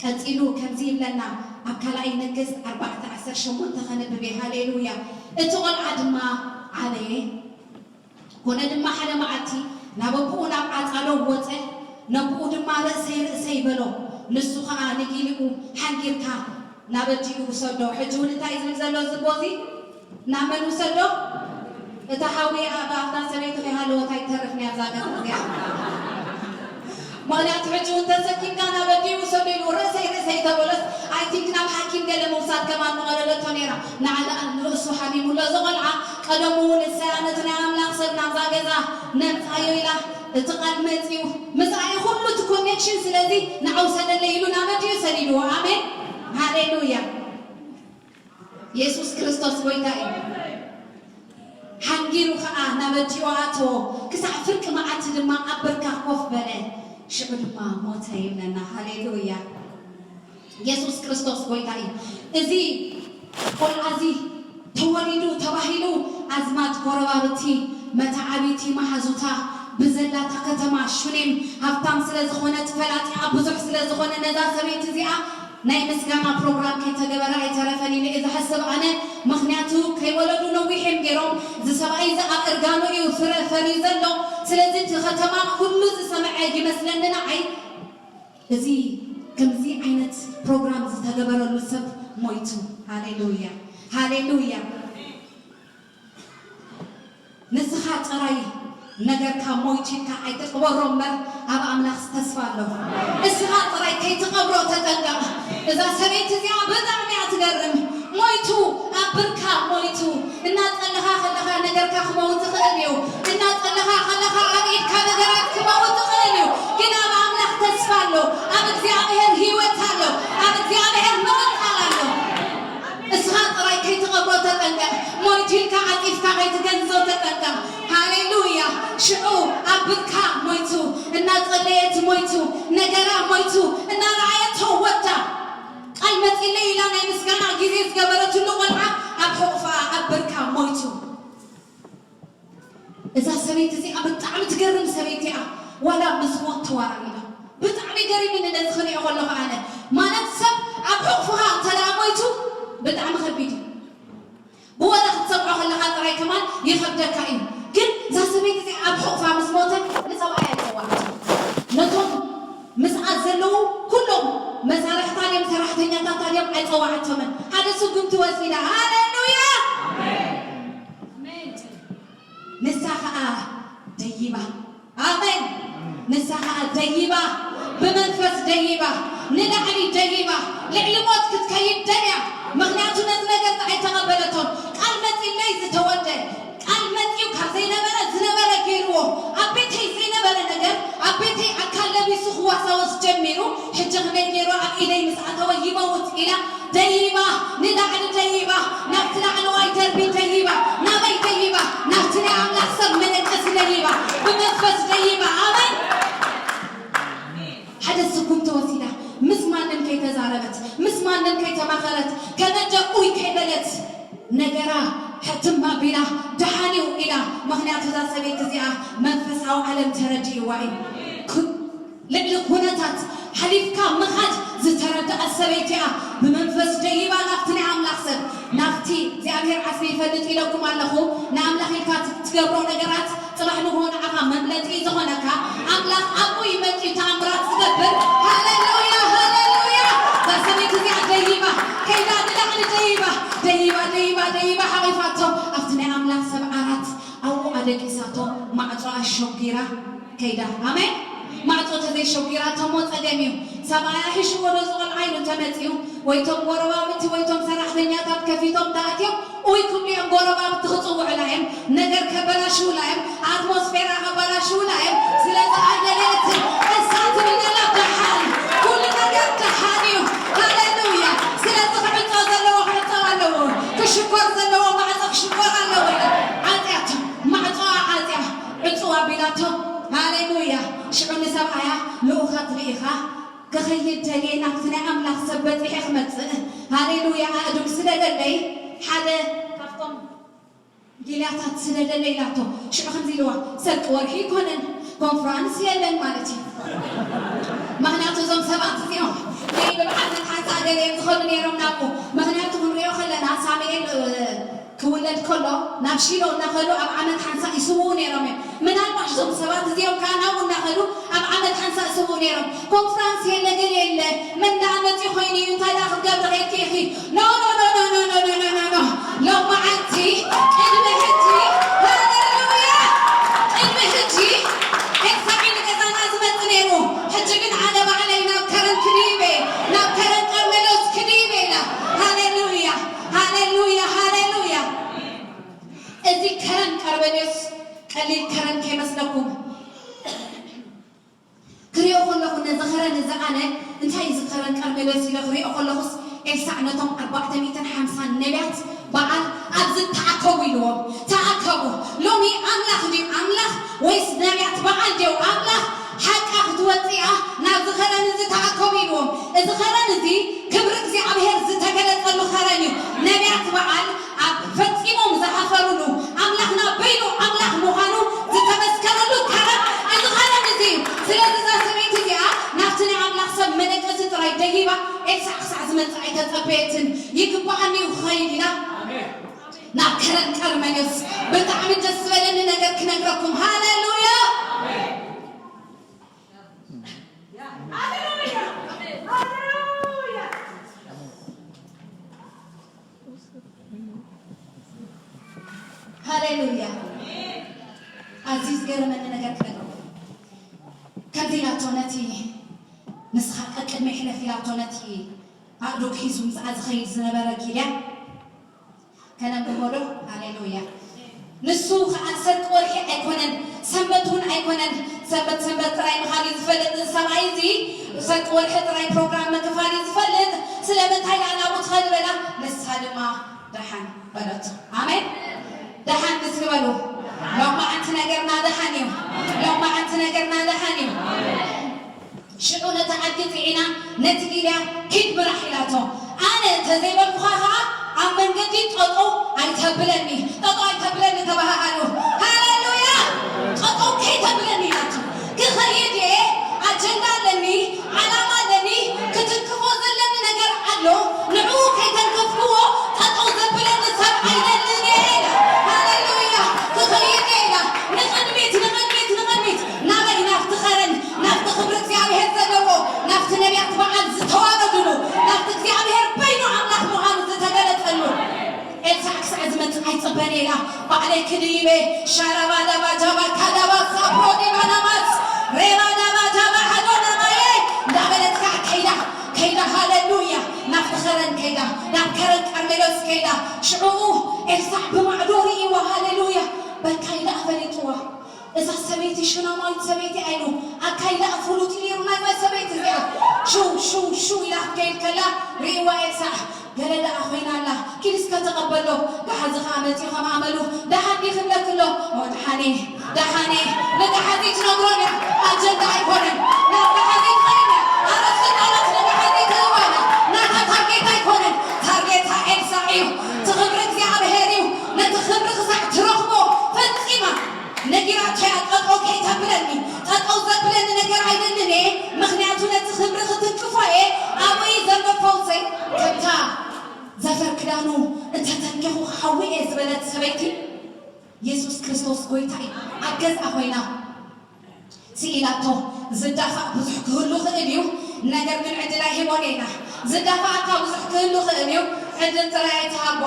ቀጺሉ ከምዚ ይብለና፣ ኣብ ካልኣይ ነገስት ኣርባዕተ ዓሰርተ ሸሞንተ ከነብብ እየ። ሃሌሉያ። እቲ ቖልዓ ድማ ዓበየ። ኮነ ድማ ሓደ መዓልቲ ናብ ኣቦኡ ናብ ዓጻሎ ወጸ፣ ነቦኡ ድማ ርእሰይ ርእሰይ በሎ። ንሱ ኸኣ ንጊሊኡ ሓንጊርካ ናብ ኣዲኡ ውሰዶ። ሕጂ እውን እንታይ እዩ ዝብል ዘሎ እዚ ኣቦ እዚ? ናብ መን ውሰዶ? እታ ሓዊ ኣብ ኣፍታ ሰበይቲ ከይሃለወት ኣይትተርፍን እያ እዛ ገዛ እዚኣ። ምኽንያቱ ሕጂ እውን ተሰኪምካ ናብ ኣዲኡ ውሰዶ ኢሉ ርእሰይ ርእሰይ ተበሎስ፣ I think ናብ ሓኪም ገለ ምውሳድ ከማን ምቐለለቶ ነይራ። ንዓ ደኣ ንርእሱ ሓሚሙሎ እዚ ቖልዓ። ቀደሙ እውን ንሳ ነቲ ናይ ኣምላኽ ሰብ ናብዛ ገዛ ነምጽኣዮ ኢላ እቲ ቃል መጺኡ ምስኣ እዩ ኩሉ እቲ ኮኔክሽን። ስለዚ ንዓ ውሰደለይ ኢሉ ናብ ኣዲኡ ሰዲድዎ። ኣሜን ሃሌሉያ። የሱስ ክርስቶስ ጎይታ እዩ። ሓንጊሩ ኸኣ ናብ ኣዲኡ ኣተዎ፣ ክሳዕ ፍርቂ መዓልቲ ድማ ኣብ ብርካ ኮፍ በለ፣ ሽዑ ድማ ሞተ ይብለና። ሃሌሉያ። የሱስ ክርስቶስ ጎይታ እዩ። እዚ ቆልዓ እዚ ተወሊዱ ተባሂሉ ኣዝማድ፣ ጎረባብቲ፣ መተዓብይቲ፣ መሓዙታ ብዘላታ ከተማ ሹኔም ሃብታም ስለ ዝኾነት፣ ፈላጢኣ ብዙሕ ስለ ዝኾነ ነዛ ሰበይቲ እዚኣ ናይ ምስጋና ፕሮግራም ከይተገበረ ኣይተረፈን ኢለ እየ ዝሓስብ ኣነ። ምኽንያቱ ከይወለዱ ነዊሕ እዮም ገይሮም። እዚ ሰብኣይ እዚ ኣብ እርጋኑ እዩ ፍረ ፈርዩ ዘሎ። ስለዚ እቲ ከተማ ኩሉ ዝሰምዐ ይመስለኒ ንዓይ። እዚ ከምዚ ዓይነት ፕሮግራም ዝተገበረሉ ሰብ ሞይቱ። ሃሌሉያ፣ ሃሌሉያ። ንስኻ ጥራይ ነገርካ ሞይቱ ኢልካ ኣይትቕበሮ እምበር ኣብ ኣምላኽ ተስፋ ኣሎ። እስኻ ጥራይ ከይትቐብሮ ተጠንቀቕ። እዛ ሰበይቲ እዚኣ ብጣዕሚ እያ ትገርም። ሞይቱ፣ ኣብ ብርካ ሞይቱ። እናጸለኻ ከለኻ ነገርካ ክመውት ይኽእል እዩ። እናጸለኻ ከለኻ ኣብ ኢድካ ነገራት ክመውት ይኽእል እዩ። ግን ኣብ ኣምላኽ ተስፋ ኣሎ። ኣብ እግዚኣብሔር ህይወት ኣሎ። ኣብ እግዚኣብሔር ምቕጻል ኣሎ። እስኻ ጥራይ ከይትቐብሮ ተጠንቀቕ። ሞይቱ ኢልካ ዓጺፍካ ከይትገንዞ ተጠንቀቕ። ሃሌሉያ። ሽዑ ኣብ ብርካ ሞይቱ፣ እናጸለየት ሞይቱ፣ ነገራ ሞይቱ፣ እናረኣየቶ ወዳ። ቃል መጺለይ ኢላ ናይ ምስጋና ግዜ ዝገበረትሉ ቆልዓ ኣብ ሕቑፋ ኣብ ብርካ ሞይቱ። እዛ ሰበይቲ እዚኣ ብጣዕሚ ትገርም ሰበይቲ እያ። ዋላ ምስ ሞት ተዋራሪዳ። ብጣዕሚ ገሪምኒ ነዚ ክሪኦ ከለኹ ኣነ። ማለት ሰብ ኣብ ሕቑፍኻ እንተ ደኣ ሞይቱ ብጣዕሚ ከቢድ እዩ። ብወረ ክትሰምዖ ከለኻ ጥራይ ከማን ይኸብደካ እዩ። ግን እዛ ሰበይቲ እዚኣ ኣብ ሕቑፋ ምስ ሞተ ንሰብኣይ ኣይጸዋዕትን። ነቶም ምስኣ ዘለዉ ኩሎም መሳርሕታ ድዮም ሰራሕተኛታታ ድዮም ኣይጸዋዕቶምን። ሓደ ስጉምቲ ወሲዳ። ሃሌሉያ! ንሳ ኸኣ ደይባ። ኣሜን። ንሳ ኸኣ ደይባ፣ ብመንፈስ ደይባ፣ ንላዕሊ ደይባ፣ ልዕሊ ሞት ክትከይድ ደልያ። ምኽንያቱ ነቲ ነገር ኣይተቐበለቶን። ቃል መጺ ኢለይ ዝተወልደ ቃል መጺኡ ካብ ዘይነበረ ዝነበረ ገይርዎ። ኣብ ቤተይ ዘይነበረ ነገር ኣብ ቤተይ ኣካል ለቢሱ ክዋሳወስ ጀሚሩ። ሕጂ ከመይ ገይሩ ኣብ ኢደይ ምስ ኣተወ ይመውት ኢላ ደይባ፣ ንላዕሊ ደይባ፣ ናብቲ ላዕለዋይ ደርቢ ደይባ፣ ናበይ ደይባ? ናብቲ ናይ ኣምላኽ ሰብ መለቀሲ ደይባ፣ ብመንፈስ ደይባ። ኣሜን። ሓደ ስጉምቲ ወሲዳ፣ ምስ ማንም ከይተዛረበት፣ ምስ ማንም ከይተማኸረት፣ ከመጀ ኡይ ከይበለት፣ ነገራ ሕትም ኣቢላ፣ ደሓን እዩ ኢላ። ምኽንያቱ እዛ ሰበይቲ እዚኣ መንፈሳዊ ዓለም ተረዲእዋ እዩ። ኩ-፣ ልዕሊ ኩነታት ሓሊፍካ ምኻድ ዝተረድኣት ሰበይቲ እያ። ብመንፈስ ደይባ ናብቲ ናይ ኣምላኽ ሰብ፣ ናብቲ እግዚኣብሔር ዓስቢ ይፈልጥ ኢለኩም ኣለኹ። ንኣምላኽ ኢልካ ትገብሮ ነገራት ጽባሕ ንግሆ ንዓኻ መምለጢ ዝኾነካ ኣምላኽ ኣብኡ እዩ መጺኡ ተኣምራት ዝገብር። ሃሌሉያ፣ ሃሌሉያ። እዛ ሰበይቲ እዚኣ ደይባ፣ ከይዳ ንላዕሊ ደይባ፣ ደይባ፣ ደይባ፣ ደይባ ሓቒፋቶ ኣብቲ ናይ ኣምላኽ ሰብ ዓራት ኣብኡ ኣደቂሳቶ፣ ማዕጾኣ ሸጒራ ከይዳ። ኣሜን። ማዕጾ ተዘይሸጒራቶ እሞ ጸገም እዩ። ሰብኣያ ሒሽዎ ዶ ዝቖልዓ ኢሉ እንተመጺኡ፣ ወይቶም ጎረባብቲ ወይቶም ሰራሕተኛታት ከፊቶም ተኣትዮም ኡይ ክብሉ እዮም። ጎረባብቲ ክጽውዑላ እዮም፣ ነገር ከበላሽውላ እዮም፣ ኣትሞስፌራ ከበላሽውላ እዮም። ስለዚ ኣይደለየትን እሳ ትብል ዘላ ደሓን፣ ኩሉ ነገር ደሓን እዩ። ሃሌሉያ። ስለዚ ክዕጾ ዘለዎ ክዕጾ ኣለዎ፣ ክሽኮር ዘለዎ ማዕጾ ክሽኮር ኣለዎ። ኢላ ዓጽያቶ፣ ማዕጾኣ ዓጽያ፣ ዕጹው ኣቢላቶ። ሃሌሉያ። ሽዑ ንሰብኣያ ልኡኻት ልኢኻ ክኸይድ ደልየ ናብቲ ናይ ኣምላኽ ሰብ በጺሐ ክመጽእ፣ ሃሌሉያ፣ ኣእዱግ ስደደለይ፣ ሓደ ካብቶም ጊልያታት ስደደለይ ኢላቶ። ሽዑ ከምዚ ኢልዋ፣ ሰርቂ ወርሒ ኣይኮነን፣ ኮንፍራንስ የለን ማለት እዩ። ምኽንያቱ እዞም ሰባት እዚኦም ናይ ብብዓል ሓንሳ ገለ እዮም ዝኸዱ ነይሮም ናብኡ። ምኽንያቱ ክንሪኦ ከለና ሳሙኤል፣ እ፣ ክውለድ ከሎ ናብ ሺሎ እናኸዱ ኣብ ዓመት ሓንሳ ይስውኡ ነይሮም እዮም። ምናልባሽ እዞም ሰባት እዚኦም ከዓ ናብኡ እናኸዱ ኣብ ዓመት ሓንሳ ይስውኡ ነይሮም። ኮንፍራንስ የለ፣ ገለ የለ፣ መን ደኣ መጺኡ ኮይኑ እዩ፣ እንታይ ደኣ ክትገብሪ ኸድኪ ኢኺ? ኖ፣ ኖ፣ ኖ። ሎመዓንቲ፣ ቅድሚ ሕጂ፣ ሃሌሉያ፣ ቅድሚ ሕጂ ኤልሳዕ ንገዛና ዝመጽእ ነይሩ። ሕጂ ግን ኣነ ባዕለይ ናብ ከረን ክድይብ እየ፣ ናብ ከረን ቀርሜሎስ ክድይብ እየ ኢላ። ሃሌሉያ፣ ሃሌሉያ፣ ሃሌሉያ። እዚ ከረን ቀርሜሎስ ቀሊል ከረን ከይመስለኩም። ክሪኦ ከለኹ ነዚ ኸረን እዚ ኣነ እንታይ እዩ እዚ ኸረን ቀርሜሎስ ኢለ ክሪኦ ከለኹስ ኤልሳዕ ነቶም ኣርባዕተ ሚእትን ሓምሳን ነቢያት በዓል ኣብዚ ተኣከቡ ኢልዎም። ተኣከቡ። ሎሚ ኣምላኽ ድዩ ኣምላኽ ወይስ ነቢያት በዓል ድዩ ኣምላኽ? ሓቃ ክትወፅእ እያ ናብዚ ኸረን እዚ ተኣከቡ ኢልዎም። እዚ ኸረን እዚ ክብሪ እግዚኣብሔር ዝተገለጸሉ ኸረን እዩ። ነቢያት በዓል ኣብ ፈጺሞም ዝሓፈሩሉ፣ ኣምላኽና በይኑ ኣምላኽ ምዃኑ ዝተመስከረሉ ከረን እዚ ኸረን እዚ እዩ። ስለዚ እዛ ሰበይቲ እዚኣ ናብቲ ናይ ኣምላኽ ሰብ መደቀሲ ጥራይ ደይባ፣ ኤልሳዕ ክሳዕ ዝመጽእ ኣይተጸበየትን። ይግብኣኒ እዩ ክኸይድ ኢላ ናብ ከረን ቀርሜሎስ። ብጣዕሚ ደስ ዝበለኒ ነገር ክነግረኩም። ሃሌሉያ! ሃሌሉያ። ኣዝዩ ዝገረመኒ ነገር ክነግረኩም። ከምዚ ኢላቶ ነቲ ንስኻ ቀቅድመይ ሕለፍ ኢላቶ ነቲ ኣእዱግ ሒዙ ምስኣ ዝኸይድ ዝነበረ ጊልያ ከነንብቦ ዶ? ሃሌሉያ። ንሱ ኸዓ ሰርቂ ወርሒ ኣይኮነን፣ ሰንበት እውን ኣይኮነን። ሰንበት ሰንበት ጥራይ ምዃን እዩ ዝፈልጥ እዚ ሰብኣይ እዚ። ሰርቂ ወርሒ ጥራይ ፕሮግራም ምክፋል እዩ ዝፈልጥ። ስለምንታይ ደኣ ናብኡ ትኸዲ በላ? ንሳ ድማ ደሓን በለቶ። ኣሜን። ደሓን እስኪ በሉ። ሎማዓንቲ ነገርና ደሓን እዩ። ሎማዓንቲ ነገርና ደሓን እዩ። ሽዑ ነቲ ዓዲ ጽዒና ነቲ ጊልያ ኪድ ምራሕ ኢላቶ። ኣነ እንተዘይበልኩኻ ኸዓ ኣብ መንገዲ ጠጠው ኣይተብለኒ፣ ጠጠው ኣይተብለኒ ተባሃሃሉ። ሃሌሉያ! ጠጠው ከይተብለኒ ኢላቶ። ክኸይድ እየ፣ ኣጀንዳ ኣለኒ፣ ዓላማ ኣለኒ፣ ክትንክፎ ዘለኒ ነገር ኣሎ። ንዕኡ ከይተንከፍክዎ ጠጠው ዘብለኒ ሰብ ኣይደልን እየ ኢላ። ሃሌሉያ! ክኸይድ እየ ኢላ። ንቕድሚት፣ ንቕድሚት፣ ንቕድሚት። ናበይ? ናብቲ ኸረን፣ ናብቲ ክብሪ እግዚኣብሔር ዘለዎ፣ ናብቲ ነቢያት በዓል ዝተዋረዱሉ፣ ናብቲ እግዚኣብሔር በይኑ ኣምላኽ ምዃኑ ዝተገለጸሉ። ኤልሳዕ ክሳዕ ዝመጽእ ኣይጽበን ኢላ፣ ባዕለይ ክድይበ፣ ሻራባዳባ ጃባ ካዳባ ሳፕሮዲባ ናማስ ሬባዳባ ጃባ ሃዶና ማየ እንዳበለት ከዓ ከይዳ፣ ከይዳ፣ ሃሌሉያ፣ ናብቲ ኸረን ከይዳ፣ ናብ ከረን ቀርሜሎስ ከይዳ፣ ሽዑኡ ኤልሳዕ ብማዕዶ ርእይዋ። ሃሌሉያ! በቃ ኢላ ፈሊጥዋ። እዛ ሰበይቲ ሹናማዊት ሰበይቲ ኣይኑ፣ ኣካይዳ ፍሉጥ ነይሩ ናይዛ ሰበይቲ እዚኣ። ሽው፣ ሽው፣ ሽው ኢላ ክትከይድ ከላ ርእይዋ ኤልሳዕ። ገለ ደኣ ኮይና ኣላ። ኪድ እስከ ተቐበሎ። ገሓዚ ኸኣ መጺኡ ከም ኣመሉ፣ "ደሓን ዲኺ?" ይብለኪ ኣሎ። "ኦ፣ ደሓን እየ፣ ደሓን እየ።" ንገሓዚ ትነግሮን እያ። ኣጀንዳ ኣይኮነን። ናብ ገሓዚ ትኸይድ እያ። ኣርእስቲ ቃላት ንገሓዚ ትህቦ እያ። ናታ ታርጌት ኣይኮነን። ታርጌታ ኤልሳዕ እዩ። እቲ ክብሪ እግዚኣብሔር እዩ። ነቲ ክብሪ ክሳዕ ትረኽቦ ፈጺማ ነጊራቶ እያ። ጠጠው ከይተብለኒ፣ ጠጠው ዘብለኒ ነገር ኣይደልን እየ። ምኽንያቱ ነቲ ክብሪ ክትንክፎ እየ። ኣብኡ እዩ ዘሎ ፈውሰይ። ከምታ ዘፈር ክዳኑ እንተተንኪኹ ክሓዊ እየ ዝበለት ሰበይቲ፣ የሱስ ክርስቶስ ጎይታ እዩ። ኣብ ገዝኣ ኮይና ስኢላቶ። ዝዳፋእ ብዙሕ ክህሉ ክእል እዩ፣ ነገር ግን ዕድል ኣይሂቦን ኢና። ዝዳፋኣካ ብዙሕ ክህሉ ክእል እዩ፣ ዕድል ጥራይ ኣይትሃቦ።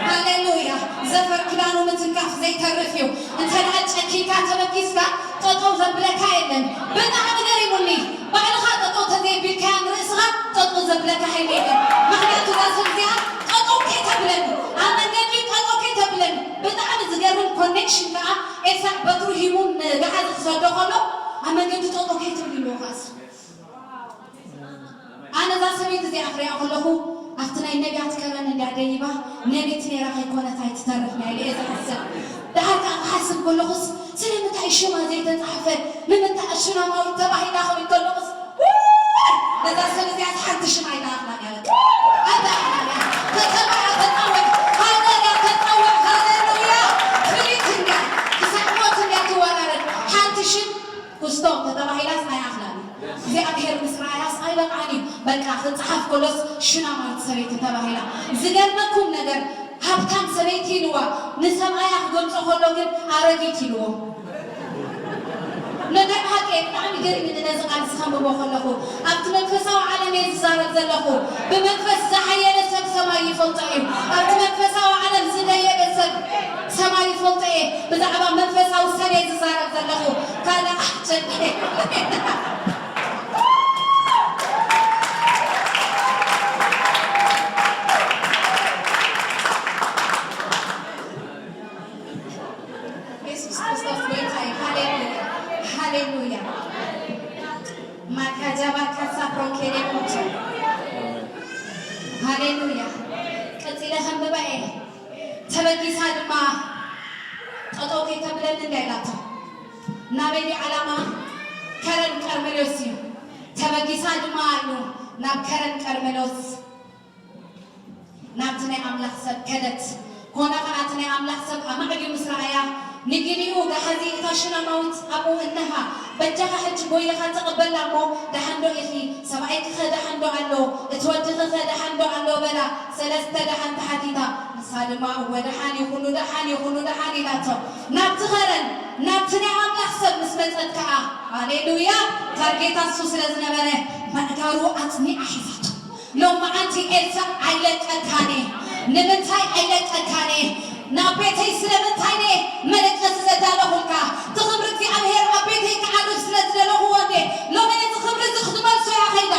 ሃሌሉያ። ዘፈር ክዳኑ ምትንካፍ ዘይተርፍ እዩ። እንተ ደኣ ጨኪንካ ተበጊስካ፣ ጠጠው ዘብለካ የለን። ብጣዕሚ ገሪሙኒ። ባዕልኻ ጠጠው ተዘይቢልካያ ንርእስኻ፣ ጠጠው ዘብለካ ሓይሊ የለን። ምኽንያቱ እዛ ሰብ እዚኣ ጠጠው ከይተብለኒ፣ ኣብ መንገዲ ጠጠው ከይተብለኒ። ብጣዕሚ ዝገርም ኮኔክሽን ከኣ፣ ኤልሳዕ በትሩ ሂቡ ንገሓዚ ክሰዶ ከሎ፣ ኣብ መንገዲ ጠጠው ከይትብል ኢልዎ ከኣስ። ኣነ እዛ ሰበይቲ እዚኣ ክሪኣ ከለኹ፣ ኣብቲ ናይ ነቢያት ከረን እንድያ ደይባ፣ ነቢት ነይራ ከይኮነት ኣይትተርፍን እያ ኢለ እየ ዝሓስብ። ደሓር ከኣ ክሓስብ ከለኹስ፣ ስለምንታይ ሽማ ዘይተጻሕፈ? ንምንታይ ሹናማዊት ተባሂላ ክብል ከለኹስ፣ ውይ! ነዛ ሰብ እዚኣስ ሓንቲ ሽም ኣይተኣኽላን እያ በቃ። ኣይተኣኽላን እያ። ከተማ እያ ተጻውዕ፣ ሃገር እያ ተጻውዕ። ሃሌሉያ! ፍልይቲ እንድያ፣ ክሳዕ ሞት እንድያ ትወራረድ። ሓንቲ ሽም ኩስቶ ተተባሂላስ ኣይኣኽላን። እግዚኣብሔር ምስ ረኣያስ ኣይበቕዓን እዩ። በቃ ክጸሓፍ ከሎስ ሹናማዊት ሰበይቲ ተባሂላ። ዝገርመኩም ነገር፣ ሃብታም ሰበይቲ ኢልዋ፣ ንሰብኣያ ክገልጾ ከሎ ግን ኣረጊት ኢልዎ። ነጋይ ብሓቂ እየ፣ ብጣዕሚ ገሪሙኒ ነዚ ቃል እዚ ከንብቦ ከለኹ። ኣብቲ መንፈሳዊ ዓለም እየ ዝዛረብ ዘለኹ። ብመንፈስ ዝሓየለ ሰብ ሰማይ ይፈልጦ እዩ። ኣብቲ መንፈሳዊ ዓለም ዝደየበ ሰብ ሰማይ ይፈልጦ እየ። ብዛዕባ መንፈሳዊ ሰብ እየ ዝዛረብ ዘለኹ። ካልእ ኣጨንቂ። የሱስ ክርስቶስ ጎይታ እዩ። ሃሌሉያ፣ ሃሌሉያ። ማካጃባ ካሳ ፕሮኬሌ ሞቶ። ሃሌሉያ። ቀጺለ ከንብባ እየ። ተበጊሳ ድማ ጠጠው ከይተብለኒ እንድያ ኢላቶ። ናበይ ድዩ ዓላማ? ከረን ቀርሜሎስ እዩ። ተበጊሳ ድማ ኢሉ ናብ ከረን ቀርሜሎስ፣ ናብቲ ናይ ኣምላኽ ሰብ ከደት። ኮነ ኸኣ እቲ ናይ ኣምላኽ ሰብ ኣማዕድዩ ምስ ረኣያ፣ ንግዜኡ ገሓዚ እታ ሹናማዊት ኣብኡ እነሃ፣ በጃኻ ሕጂ ጎይኻ ተቐበላ እሞ፣ ደሓን ዶ ኢኺ? ሰብኣይኪኸ ደሓን ዶ ኣሎ? እቲ ወድኺኸ ደሓን ዶ ኣሎ? በላ። ሰለስተ ደሓን ተሓቲታ። ንሳ ድማ፣ እወ፣ ደሓን እዩ፣ ኩሉ ደሓን እዩ፣ ኩሉ ደሓን ኢላቶ። ናብቲ ኸረን፣ ናብቲ ናይ ኣምላኽ ሰብ ምስ መጸት ከኣ፣ ሃሌሉያ፣ ታርጌታ እሱ ስለ ዝነበረ፣ መእጋሩ ኣጽኒዓ ሒዛቶ። ሎማዓንቲ ኤልሳዕ ኣይለቀካን እየ። ንምንታይ ኣይለቀካን እየ? ናብ ቤተይ ስለምንታይ እየ መለቀሲ ዘዳለኹልካ? እቲ ክብሪ እግዚኣብሔር ኣብ ቤተይ ክዓርፍ ስለ ዝደለኹዎ እንዴ ሎሚ ነዚ ክብሪ እዚ ክትመልሶ እያ ከይዳ።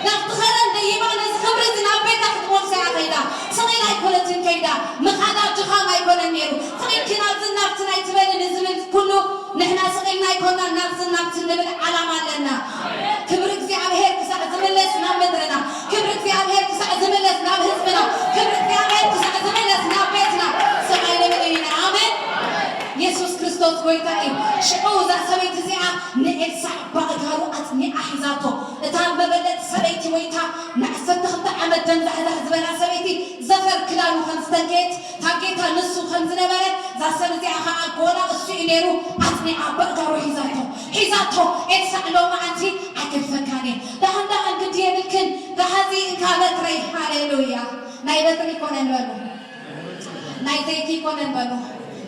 ናብቲ ኸረን ደይባ ነዚ ክብሪ እዚ ናብ ቤታ ክትመልሶ እያ ከይዳ። ስቕ ኢላ ኣይኮነትን ከይዳ። ምኻዳ ድኻም ኣይኮነን ነይሩ። ስቕ ኢልኪ ናብዝን ናብትን ኣይትበሊ ንዝብል ኩሉ ንሕና ስቕ ኢልና ኣይኮናን ናብዝን ናብትን ንብል ዓላማ ኣለና። ክብሪ እግዚኣብሔር ክሳዕ ዝምለስ ናብ ምድርና፣ ክብሪ እግዚኣብሔር ክሳዕ ዝምለስ ናብ ህዝብና፣ ክብሪ እግዚኣብሔር ክሳዕ ዝምለስ ናብ ቤትና ስቕ ኣይንብል ኢና። ኣሜን። የሱስ ክርስቶስ ጎይታ እዩ። ሽዑ እዛ ሰበይቲ እዚኣ ንኤልሳዕ ብኣእጋሩ ኣጽኒዓ ሒዛቶ። እታ መበለት ሰበይቲ ወይ እታ ንዓሰርተ ክልተ ዓመት ደም ዛሕዛሕ ዝበላ ሰበይቲ ዘፈር ክዳኑ ከም ዝተንከየት ታርጌታ ንሱ ከም ዝነበረ፣ እዛ ሰብ እዚኣ ኸዓ ጎላ እሱ እዩ ነይሩ፣ ኣጽኒዓ በእጋሩ ሒዛቶ፣ ሒዛቶ፣ ኤልሳዕ ሎማዓንቲ ኣይገድፈካን እየ። ደሓን ደሓን ግዲ የብልክን፣ ገሃዚ እንካ በትረይ፣ ሃሌሉያ። ናይ በትሪ ኣይኮነን በሉ፣ ናይ ዘይቲ ኣይኮነን በሉ፣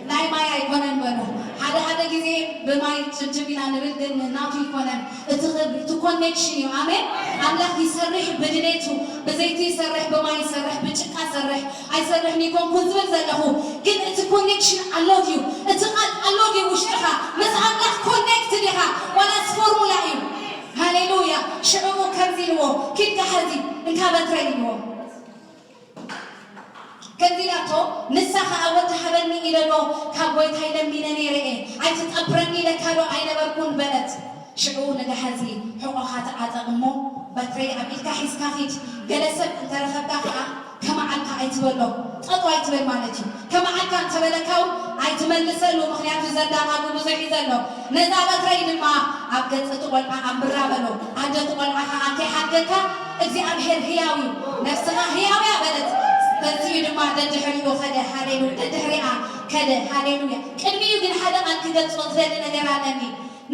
ናይ ማይ ኣይኮነን በሉ። ሓደ ሓደ ግዜ ብማይ ጭብጭብ ኢና ንብል፣ ግን ናቱ ኣይኮነን። እቲ ክብሪ፣ እቲ ኮኔክሽን እዩ። ኣሜን። ኣምላኽ ይሰርሕ ብድሌቱ፣ ብዘይቲ ይሰርሕ፣ ብማይ ይሰርሕ፣ ብጭቃ ይሰርሕ፣ ኣይሰርሕን ይኮንኩን ዝብል ዘለኹ፣ ግን እቲ ኮኔክሽን ኣሎ ድዩ? እቲ ቃል ኣሎ ድዩ ውሽጥኻ? ምስ ኣምላኽ ኮኔክት ዲኻ? ዋላስ ፎርሙላ እዩ? ሃሌሉያ። ሽዑ ከምዚ ኢልዎ፣ ኪድ ገሃዚ እንካ በትረይ ኢልዎ። ከምዚ ኢላቶ፣ ንሳ ኸኣ፣ "ወዲ ሃበኒ ኢለ ዶ ካብ ጐይታይ ለሚነ ነይረ እየ? ኣይትጠብረኒ ኢለካ ዶ ኣይነበርኩን?" በለት። ሽዑ ንገሓዚ ሕቖኻ ተዓጠቕ እሞ፣ "በትረይ ኣብ ኢድካ ሒዝካ ኪድ፣ ገለ ሰብ እንተ ረኸብካ ኸኣ ከመዓልካ ኣይትበሎ፣ ጠጠው ኣይትበል ማለት እዩ። ከመዓልካ እንተ በለካ እውን ኣይትመልሰሉ፣ ምኽንያቱ ዘዳናጉ ብዙሕ እዩ ዘሎ። ነዛ በትረይ ድማ ኣብ ገጽ እቲ ቈልዓ ኣንብራ" በሎ። ኣደ እቲ ቈልዓ ኸኣ ከይሓድገካ፣ "እግዚኣብሄር ህያው እዩ፣ ነፍስኻ ህያው እያ" በለት። ተንሲኡ ድማ ደድሕሪኡ ኸደ። ሃሌሉ-፣ ደድሕሪኣ ከደ። ሃሌሉያ። ቅድሚኡ ግን ሓደ ቃል ክገልጾ ዝደሊ ነገር ኣለኒ።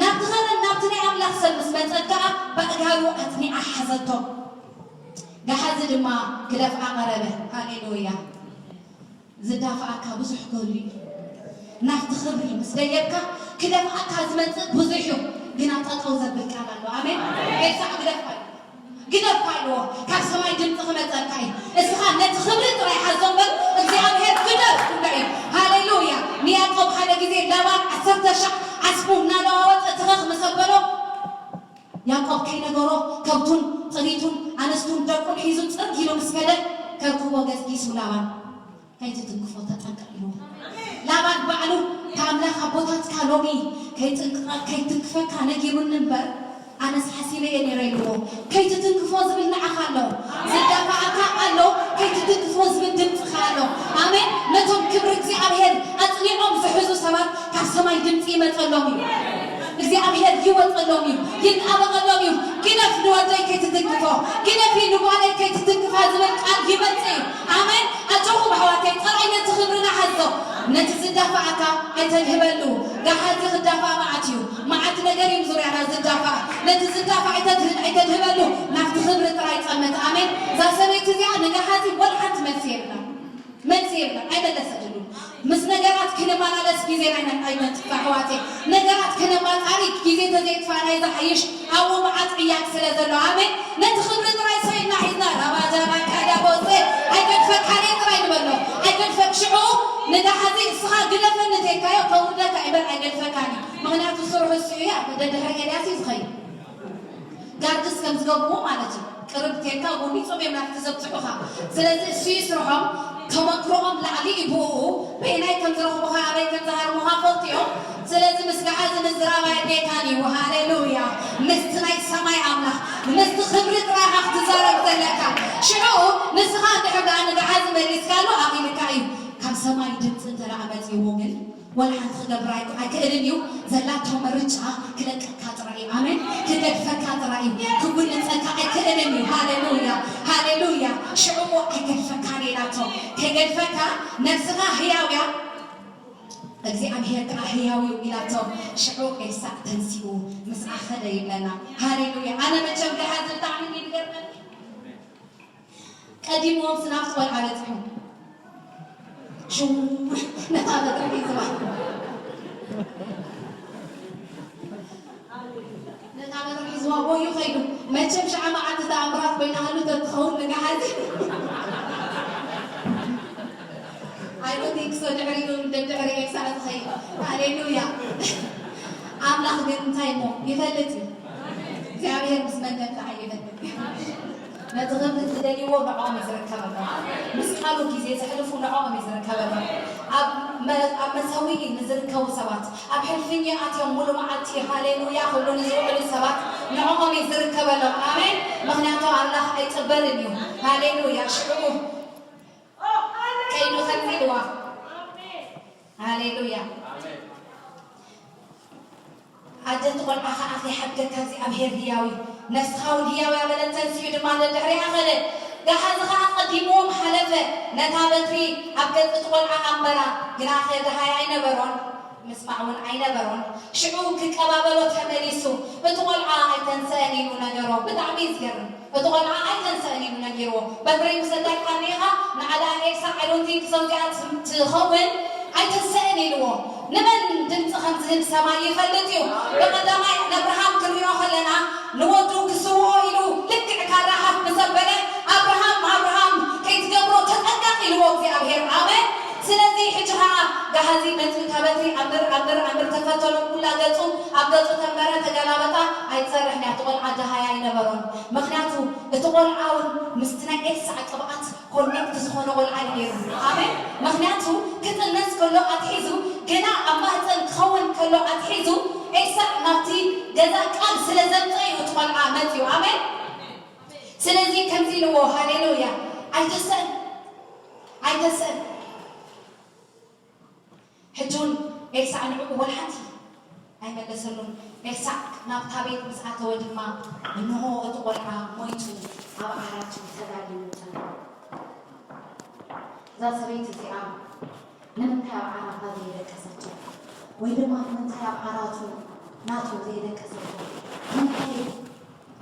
ናብቲ ኸረን ናብቲ ናይ ኣምላኽ ሰብ ምስ መጸት ከኣ፣ ብኣእጋሩ ኣጽኒዓ ሓዘቶ። ገሓዚ ድማ ክደፍኣ ቀረበ። ሃሌሉያ። ዝዳፍኣካ ብዙሕ ክህሉ እዩ። ናብቲ ክብሪ ምስ ደየብካ፣ ክደፍኣካ ዝመጽእ ብዙሕ እዩ። ግና ጠጠው ዘብል ቃል ኣሎ። ኣሜን። ኤልሳዕ ግደፍ ኣለ። ግደፍ ኣለዎ። ካብ ሰማይ ድምፂ ክመጸልካ እዩ። እስኻ ነቲ ክብሪ ጥራይ ሓዞ እምበር፣ እግዚኣብሔር ግደፍ ክብሎ እዩ። ሃሌሉያ። ንያዕቆብ ሓደ ግዜ ላባን ዓሰርተ ሻዕ ዓስቡ እናለዋወጠ ትኸኽ ምስ ኣበሎ፣ ያዕቆብ ከይነገሮ ከብቱን ጥሪቱን ኣንስቱን ደቁን ሒዙ ጽርግ ኢሉ ምስ ከደ፣ ከርክቦ ገስጊሱ ላባን፣ "ከይትትንክፎ ተጠንቀቕ" ኢልዎ። ላባን ባዕሉ፣ "እታ ኣምላኽ ኣቦታትካ ሎሚ ከይትንክፈካ ነጊሩኒ እምበር፣ ኣነስ ሓሲበ እየ ነይረ" ኢልዎ። ከይትትንክፎ ዝብል ንዓኻ ኣሎ። ዝዳፋኣካ ኣሎ፣ ከይትትንክፎ ዝብል ድምፅኻ ኣሎ። ኣሜን። ነቶም ክብሪ እግዚኣብሔር ኣፅኒዖም ዝሕዙ ሰባት ካብ ሰማይ ድምፂ ይመፀሎም እዩ። እግዚኣብሔር ይወፀሎም እዩ፣ ይጣበቐሎም እዩ። "ግደፍ ንወደይ ከይትትንክፎ፣ ግደፊ ንጓለይ ከይትትንክፋ" ዝብል ቃል ይመፅእ እዩ። ኣሜን። ኣጆኹም ኣሕዋተይ፣ ጥራይ ነቲ ክብሪ ንሓዞ። ነቲ ዝዳፋኣካ ኣይተድህበሉ። ገሓዚ ክዳፋእ መዓት እዩ። መዓት ነገር እዩ ዙርያና ዝዳፋእ። ነቲ ዝዳፋእ ኣይተድህ-፣ ኣይተድህበሉ። ናብቲ ክብሪ ጥራይ ጸመት። ኣሜን። እዛ ሰበይቲ እዚኣ ንገሓዚ ወላ ሓንቲ መልሲ የብላ። መልሲ የብላ። ኣይመለሰትሉ። ምስ ነገራት ክንመላለስ ግዜ ናይ-፣ ኣይነጥፍእ ኣሕዋተይ። ነገራት ክነማጻሪ ግዜ ተዘይጥፋእና እዩ ዝሓይሽ። ኣብኡ መዓት ዕያቅ ስለ ዘሎ። ኣሜን። ነቲ ክብሪ ጥራይ ሰይድና ሒዝና ራባጃና ካዳ ቦሴ ኣይገድፈካን እየ ጥራይ ንበሎ። ኣይገድፈክ ሽዑ ንገሓዚ እስኻ ግደፈኒ ተይልካዮ ከውርደካ እምበር ኣይገድፈካን እዩ። ምኽንያቱ ስርሑ እሱ እዩ፣ ደድሕሪ ኤልያስ እዩ ዝኸይድ። ጋርድስ ከም ዝገብርዎ ማለት እዩ። ቅርብ ቴልካ ጎኒ ጾም እዮም ናብቲ ዘብጽሑኻ። ስለዚ እሱ እዩ ስርሖም። ተመክሮኦም ላዕሊ እዩ ብእኡ። በየናይ ከም ዝረኽቡኻ፣ ኣበይ ከም ዝሃርሙኻ ፈልጡ እዮም። ስለዚ ምስ ገሓዚ ምዝራብ ኣየድልየካን እዩ። ሃሌሉያ። ምስቲ ናይ ሰማይ ኣምላኽ፣ ምስቲ ክብሪ ጥራይ ኢኻ ክትዛረብ ዘለካ። ሽዑ ንስኻ እንድሕር ደኣ ንገሓዚ መሊስካሉ ኣኺልካ እዩ። ካብ ሰማይ ድምፂ እንተ ደኣ መፂእዎ ግን ወላ ሓንቲ ክገብር ኣይ-፣ ኣይክእልን እዩ። ዘላቶ ምርጫ ክለቀካ ጥራይ እዩ። ኣሜን። ክገድፈካ ጥራይ እዩ። ክጉንፀካ ኣይክእልን እዩ። ሃሌሉያ፣ ሃሌሉያ። ሽዑ እሞ ኣይገድፈካን እየ ኢላቶ። ከይገድፈካ ነብስኻ ህያው እያ፣ እግዚኣብሄር ከዓ ህያው እዩ ኢላቶ። ሽዑ ኤልሳዕ ተንሲኡ ምስኣ ኸደ ይብለና። ሃሌሉያ። ኣነ መቸም ገሓዚ ብጣዕሚ እዩ ዝገርመኒ። ቀዲምዎም ስናፍቲ ቆልዓ በጺሑ። ሽው ነታ በትሪ ሒዝዋ። ነታ በትሪ ሒዝዋ ጎዩ ኸይዱ። መቸም ሽዓ መዓልቲ ተኣምራት ኮይና ሃሉ ተትኸውን ንገሓዚ። I don't think so። ድሕሪኡ ደድሕሪ ኤልሳዕ ዝኸይድ። ሃሌሉያ። ኣምላኽ ግን እንታይ እሞ ይፈልጥ እዩ። እግዚኣብሔር ምስ መን ከም ዝዓይ ይፈልጥ እዩ። ነቲ ክብሪ ዝደልይዎ ንዕኦም እዩ ዝርከበሎም። ምስ ቃሉ ግዜ ዘሕልፉ ንዕኦም እዩ ዝርከበሎም። ኣብ መ-፣ ኣብ መሰውኢ ንዝርከቡ ሰባት፣ ኣብ ሕልፍኛ ኣትዮም ሙሉ መዓልቲ ሃሌሉያ ክብሉ ንዝውዕሉ ሰባት ንዕኦም እዩ ዝርከበሎም። ኣሜን። ምኽንያቱ ኣምላኽ ኣይጽበልን እዩ። ሃሌሉያ። ሽዑ ከይዱ ከምዚ ኢልዋ። ሃሌሉያ። ኣደ እቲ ቆልዓ ኸዓ ከይሓድገካ እግዚኣብሄር ህያው እዩ፣ ነፍስኻ እውን ህያው እያ በለት። ተንሲኡ ድማ ደድሕሪኣ ኸደ። ገሓዚ ኸዓ ቀዲምዎም ሓለፈ፣ ነታ በትሪ ኣብ ገጽ እቲ ቆልዓ ኣንበራ። ግናኸ ደሃይ ኣይነበሮን፣ ምስማዕ እውን ኣይነበሮን። ሽዑ ክቀባበሎ ተመሊሱ፣ እቲ ቆልዓ ኣይተንስአን ኢሉ ነገሮ። ብጣዕሚ እዩ ዝገርም። እቲ ቆልዓ ኣይተንስአን ኢሉ ነጊርዎ። በትረይ ውሰዳ ኢልካኒ ኢኻ፣ ንዓ ደኣ ኤልሳዕ I don't think so እዚኣ ት-፣ ትኸውን፣ ኣይተንስአን ኢልዎ። ንመን ድምፂ ከም ዝህብ ሰማይ ይፈልጥ እዩ። ብቐዳማይ ንኣብርሃም ክንሪኦ ከለና ንወዱ ክስውኦ ኢሉ ልክዕ ካራ ሃፍ ምስ ኣበለ፣ ኣብርሃም፣ ኣብርሃም ከይትገብሮ ተጠንቀቕ ኢልዎ እግዚኣብሔር። ኣሜን። ስለዚ ሕጂ ኸዓ ሓዚ ነቲ ካበቲ ኣምር ኣምር ኣምር ተፈተኖ ኩላ ገጹ ኣብ ገጹ ተንበረ ተገላበጣ ኣይትሰርሕን እያ። እቲ ቆልዓ ደሃያ ኣይነበሮን። ምኽንያቱ እቲ ቆልዓ እውን ምስቲ ናይ ኤልሳዕ ቅብኣት ኮኔክት ዝኾነ ቆልዓ እዩ ነይሩ። ኣሜን። ምኽንያቱ ክጥነስ ከሎ ኣትሒዙ ገና ኣብ ማህፀን ክኸውን ከሎ ኣትሒዙ ኤልሳዕ ናብቲ ገዛ ቃል ስለ ዘምፀ እዩ እቲ ቆልዓ መፅዩ። ኣሜን። ስለዚ ከምዚ ኢልዎ፣ ሃሌሉያ፣ ኣይተሰእን ኣይተሰእን። ሕጂ እውን ኤልሳዕ ንዕኡ ወላ ሓንቲ ኣይመለሰሉን። ኤልሳዕ ናብታ ቤት ምስ ኣተወ ድማ፣ እንሆ እቲ ቆልዓ ሞይቱ ኣብ ዓራቱ ተዳልዩ ጸንሑ። እዛ ሰበይቲ እዚኣ ንምንታይ ኣብ ዓራታ ዘየደቀሰቶ? ወይ ድማ ንምንታይ ኣብ ዓራቱ ናቱ ዘየደቀሰቶ? ንምንታይ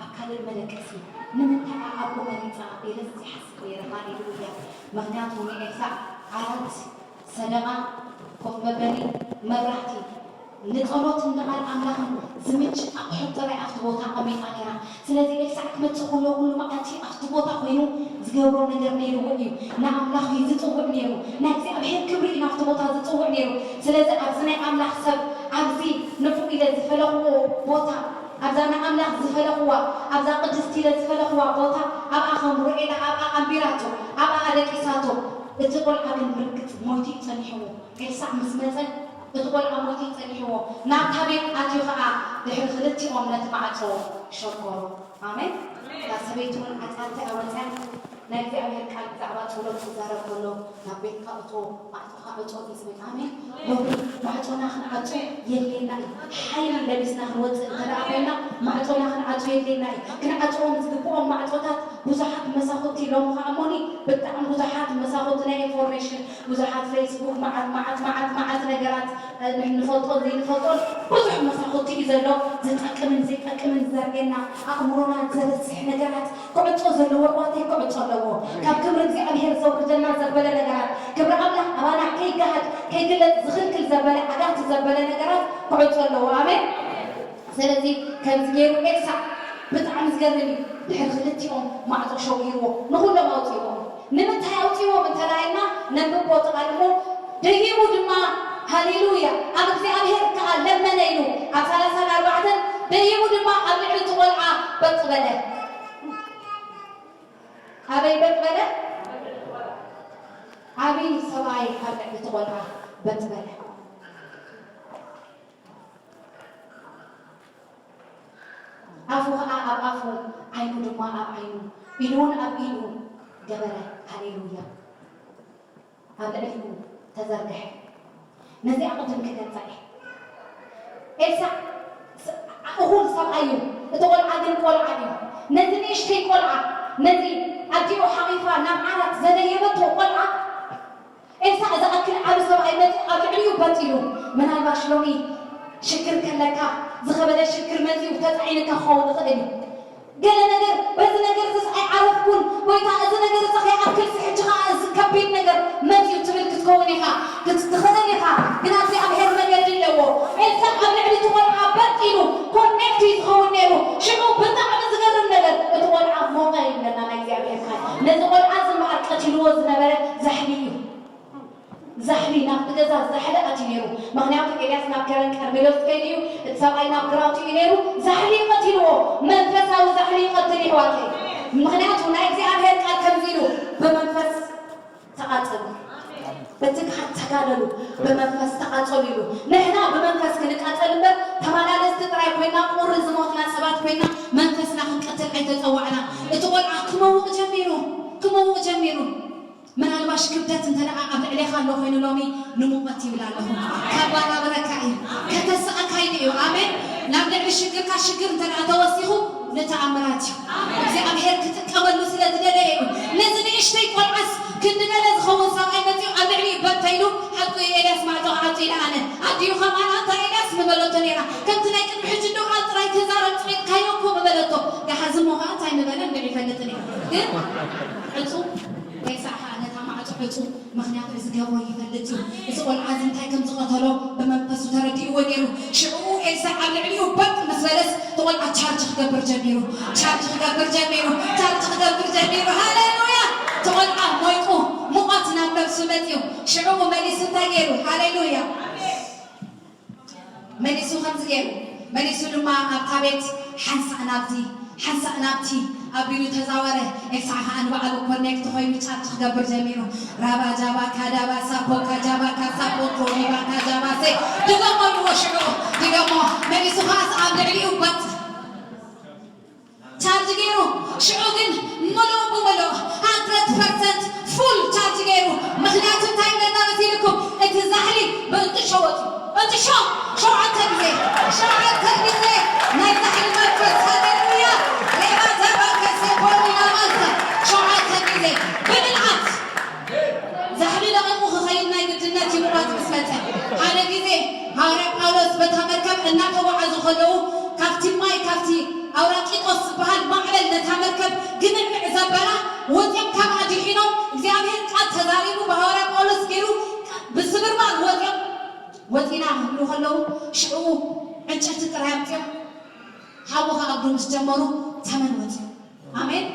ኣብ ካልእ መደቀሲ ንምንታይ ኣብኡ መሪጻ ኢለ ይሓስብ ነይረ። ሃሌሉያ። ምኽንያቱ ንኤልሳዕ ዓራት፣ ሰደቓ፣ ኮፍ መበሊ፣ መብራህቲ፣ ንጸሎትን ንቓል ኣምላኽን ዝምች ኣቑሑት ጥራይ ኣብቲ ቦታ ኣቐሚጣ ነይራ። ስለዚ ኤልሳዕ ክመጽእ ከሎ ኩሉ መዓልቲ ኣብቲ ቦታ ኮይኑ ዝገብሮ ነገር ነይርዎ እዩ። ንኣምላኽ እዩ ዝጽውዕ ነይሩ። ናይ እግዚኣብሔር ክብሪ እዩ ናብቲ ቦታ ዝጽውዕ ነይሩ። ስለዚ ኣብዚ ናይ ኣምላኽ ሰብ፣ ኣብዚ ንፉዕ ኢለ ዝፈለኽዎ ቦታ፣ ኣብዛ ንኣምላኽ ዝፈለኽዋ፣ ኣብዛ ቅድስቲ ኢለ ዝፈለኽዋ ቦታ፣ ኣብኣ ከም ሮኤላ ኣብኣ ኣንቢራቶ፣ ኣብኣ ኣለቂሳቶ። እቲ ቆልዓ ግን ብርግጽ ሞይቱ እዩ ጸኒሕዎ። ኤልሳዕ ምስ መጸ፣ እቲ ቆልዓ ሞይቱ እዩ ጸኒሕዎ። ናብታ ቤት ኣትዩ ኸኣ ድሕሪ ክልቲኦም ነቲ ማዕጾ ሸኮሮ። ኣሜን። እታ ሰበይቲ እውን ዓጻርታ እያ ወጺኣ። ናይ እግዚኣብሔር ቃል ብዛዕባ ጸሎት ክዛረብ ከሎ፣ ናብ ቤትካ እቶ፣ ማዕጾኻ እቶ እዩ ዝብል። ኣሜን። ሎሚ ማዕጾና ክንዓጹ የድልየና እዩ። ሓይሊ ለቢስና ክንወጽእ እንተ ደኣ ኮይንና፣ ማዕጾና ክንዓጹ የድልየና እዩ። ክንዓጽዎም ዝግብኦም ማዕጾታት ብዙሓት መሳኹቲ፣ ሎሚ ኸኣ እሞኒ ብጣዕሚ ብዙሓት መሳኹቲ ናይ ኢንፎርሜሽን፣ ብዙሓት ፌስቡክ፣ መዓት፣ መዓት፣ መዓት፣ መዓት ነገራት፣ እ፣ ንፈልጦን ዘይንፈልጦን ብዙሕ መሳኹቲ እዩ ዘሎ። ዝጠቅምን ዘይጠቅምን ዘርእየና፣ ኣእምሮና ዘርስሕ ነገራት ክዕጾ ዘለዎ እዋንተይ ክዕጾ ኣለዎ። ካብ ክብሪ እግዚኣብሔር ዘውርደና ዘበለ ነገራት፣ ክብሪ ኣምላኽ ኣባና ከይገሃድ፣ ከይግለጽ ዝኽልክል ዘበለ፣ ዓጋቲ ዘበለ ነገራት ክዕጾ ኣለዎ። ኣሜን። ስለዚ ከምዚ ገይሩ ኤልሳዕ ብጣዕሚ ዝገርም እዩ። ድሕሪ ክልቲኦም ማዕጾ ሸዊርዎ ንኹሎም ኣውጺእዎም። ንምንታይ ኣውጺእዎም እንተ ኢልና ነንብቦ እቲ ቃል እሞ፣ ደጊሙ ድማ ሃሌሉያ ኣብ እግዚኣብሔር ከኣ ለመነ ኢሉ ኣብ ሰላሳን ኣርባዕተን፣ ደጊሙ ድማ ኣብ ልዕሊ እቲ ቆልዓ በጥ በለ። ኣበይ በጥ በለ? ዓብዪ ሰብኣይ ኣብ ልዕሊ እቲ ቆልዓ በጥ በለ። ኣፉ ኸኣ ኣብ ኣፉ፣ ዓይኑ ድማ ኣብ ዓይኑ፣ ኢዱ እውን ኣብ ኢዱ ገበረ። ሃሌሉያ። ኣብ ልዕሊኡ ተዘርግሐ። ነዚኣ ቅድም ክገልጻ እየ። ኤልሳዕ ስ-፣ እኹል ሰብኣይ እዩ። እቲ ቆልዓ ግን ቆልዓ እዩ። ነዚ ንእሽተይ ቆልዓ፣ ነዚ ኣዲኡ ሓቒፋ ናብ ዓራት ዘደየበቶ ቆልዓ፣ ኤልሳዕ ዝኣክል ዓቢ ሰብኣይ መጺኡ ኣብ ልዕሊኡ በጥ ኢሉ። ምናልባሽ ሎሚ ሽግር ከለካ፣ ዝኸበደ ሽግር መጺኡ ተጻዒንካ ክኸውን ይኽእል እዩ። ገለ ነገር፣ በዚ ነገር እዚስ ኣይዓረፍኩን፣ ጎይታ፣ እዚ ነገር እዚ ከይኣክልሲ ሕጂ ኸኣ እዚ ከቢድ ነገር መጺኡ ትብል ክትከውን ኢኻ፣ ክት-፣ ትኽእል ኢኻ። ግና እግዚኣብሔር መገዲ ኣለዎ። ኤልሳዕ ኣብ ልዕሊ እቲ ቆልዓ በጥ ኢሉ ኮኔክት እዩ ዝኸውን ነይሩ። ሽዑ ብጣዕሚ ዝገርም ነገር፣ እቲ ቆልዓ ሞቐ ይብለና ናይ እግዚኣብሔር ቃል። ነዚ ቆልዓ እዚ እምበኣር ቀቲልዎ ዝነበረ ዛሕሊ እዩ። ዛሕሊ ናብቲ ገዛ ዛሕሊ ኣትዩ ነይሩ። ምኽንያቱ ኤልያስ ናብ ከረን ቀርሜሎስ ከይዱ እዩ፣ እቲ ሰብኣይ ናብ ግራውቲ እዩ ነይሩ። ዛሕሊ እዩ ቀቲልዎ። መንፈሳዊ ዛሕሊ ይቐትል እዩ፣ ኣሕዋተይ። ምኽንያቱ ናይ እግዚኣብሔር ቃል ከምዚ ኢሉ፣ ብመንፈስ ተቓጸሉ፣ ብትግሃት ተጋደሉ፣ ብመንፈስ ተቓጸሉ ኢሉ። ንሕና ብመንፈስ ክንቃጸል እምበር ተመላለስቲ ጥራይ ኮይና፣ ቁሪ ዝሞትና ሰባት ኮይና መንፈስና ክንቀትል ኣይተጸዋዕና። እቲ ቆልዓ ክመውቕ ጀሚሩ፣ ክመውቕ ጀሚሩ። ምናልባሽ ክብደት እንተ ደኣ ኣብ ልዕሌኻ ኣሎ ኮይኑ ሎሚ ንሙቐት ይብል ኣለኹ። ከባራብረካ እዩ። ከተስኣካ እዩ። ኣሜን። ናብ ልዕሊ ሽግርካ ሽግር እንተ ደኣ ተወሲኹ ንተኣምራት እዩ። እግዚኣብሔር ክጥቀመሉ ስለ ዝደለየ እዩ። ነዚ ንእሽተይ ቆልዓስ ክንዲ ገለ ዝኸውን ሰብኣይ መጺኡ ኣብ ልዕሊኡ በተይሉ ሓቁ እዩ። ኤልያስ ማዕጾ ክዓጹ ኢለ ኣነ። ኣዲኡ ከማን ኣንታ ኤልያስ ምበለቶ ነይራ። ከምቲ ናይ ቅድሚ ሕጂ እንዶ ቃል ጥራይ ተዛረብ ጽሒፍካዮ እኮ ምበለቶ። ደሓዚ እሞ ኸኣ እንታይ ምበለ እንድዒ ይፈልጥን እዩ። ግን ዕጹ ኤልሳዕ ኸኣ ነታ ማዕጾ ዕጹ፣ ምኽንያቱ እዚ ገብሮ ይፈልጥ እዩ። እዚ ቆልዓ እዚ እንታይ ከም ዝቐተሎ ብመንፈሱ ተረዲእዎ ነይሩ። ሽዑ ኤልሳዕ ኣብ ልዕሊኡ በጥ ምስ በለስ፣ እቲ ቆልዓ ቻርጅ ክገብር ጀሚሩ። ቻርጅ ክገብር ጀሚሩ። ቻርጅ ክገብር ጀሚሩ። ሃሌሉያ! እቲ ቆልዓ ሞይቁ፣ ሙቐት ናብ ነብሱ መጺኡ። ሽዑ መሊሱ እንታይ ገይሩ? ሃሌሉያ! መሊሱ ከምዚ ገይሩ፣ መሊሱ ድማ ኣብታ ቤት ሓንሳእ ናብዚ ሓንሳእ ናብቲ ኣቢሉ ተዛወረ። ኤልሳዕ ከኣ ንባዕሉ ኮኔክት ኮይኑ ቻርጅ ክገብር ጀሚሩ። ራባ ጃባ ካዳባ ሳፖ ካጃባ ካሳፖ ኮሪባ ካጃባ ሴ ድገሞ፣ ንዎ ሽዑ ድገሞ። መሊሱ ከኣስ ኣብ ልዕሊኡ ባጥ ቻርጅ ገይሩ። ሽዑ ግን ምሉእ ብምሉእ ሃንድረድ ፐርሰንት ፉል ቻርጅ ገይሩ። ምኽንያቱ እንታይ ኢለና መሲልኩም? እቲ ዛሕሊ ብእንጥሾ ወፂኡ። እንጥሾ ሸውዓተ ግዜ፣ ሸውዓተ ግዜ ናይ ዛሕሊ መንፈስ። ሃሌሉያ! ሬባ ዘባከ ሴፖሊና ማልታ ሸውዓተ ግዜ ብምልኣት ዛሕሊ ለቒቑ ክኸይድ ናይ ግድነት እዩ። ምቑራጽ ምስ መጸ ሓደ ግዜ ሃዋርያ ጳውሎስ በታ መርከብ እናተጓዓዙ ከለዉ ካብቲ ማይ፣ ካብቲ ኣውራቂጦስ ዝበሃል ማዕበል ነታ መርከብ ግምዕምዕ ዘበላ ወፂኦም ካብኣ ድሒኖም እግዚኣብሔር ቃል ተዛሪቡ ብሃዋርያ ጳውሎስ ገይሩ ብስብርባር ወፂኦም ወፂና ክብሉ ከለዉ ሽዕኡ ዕንጨቲ ጥራይ ኣምፅኦም ሓዊ ከኣብዱ ምስ ጀመሩ ተመን ወፂኦም። ኣሜን።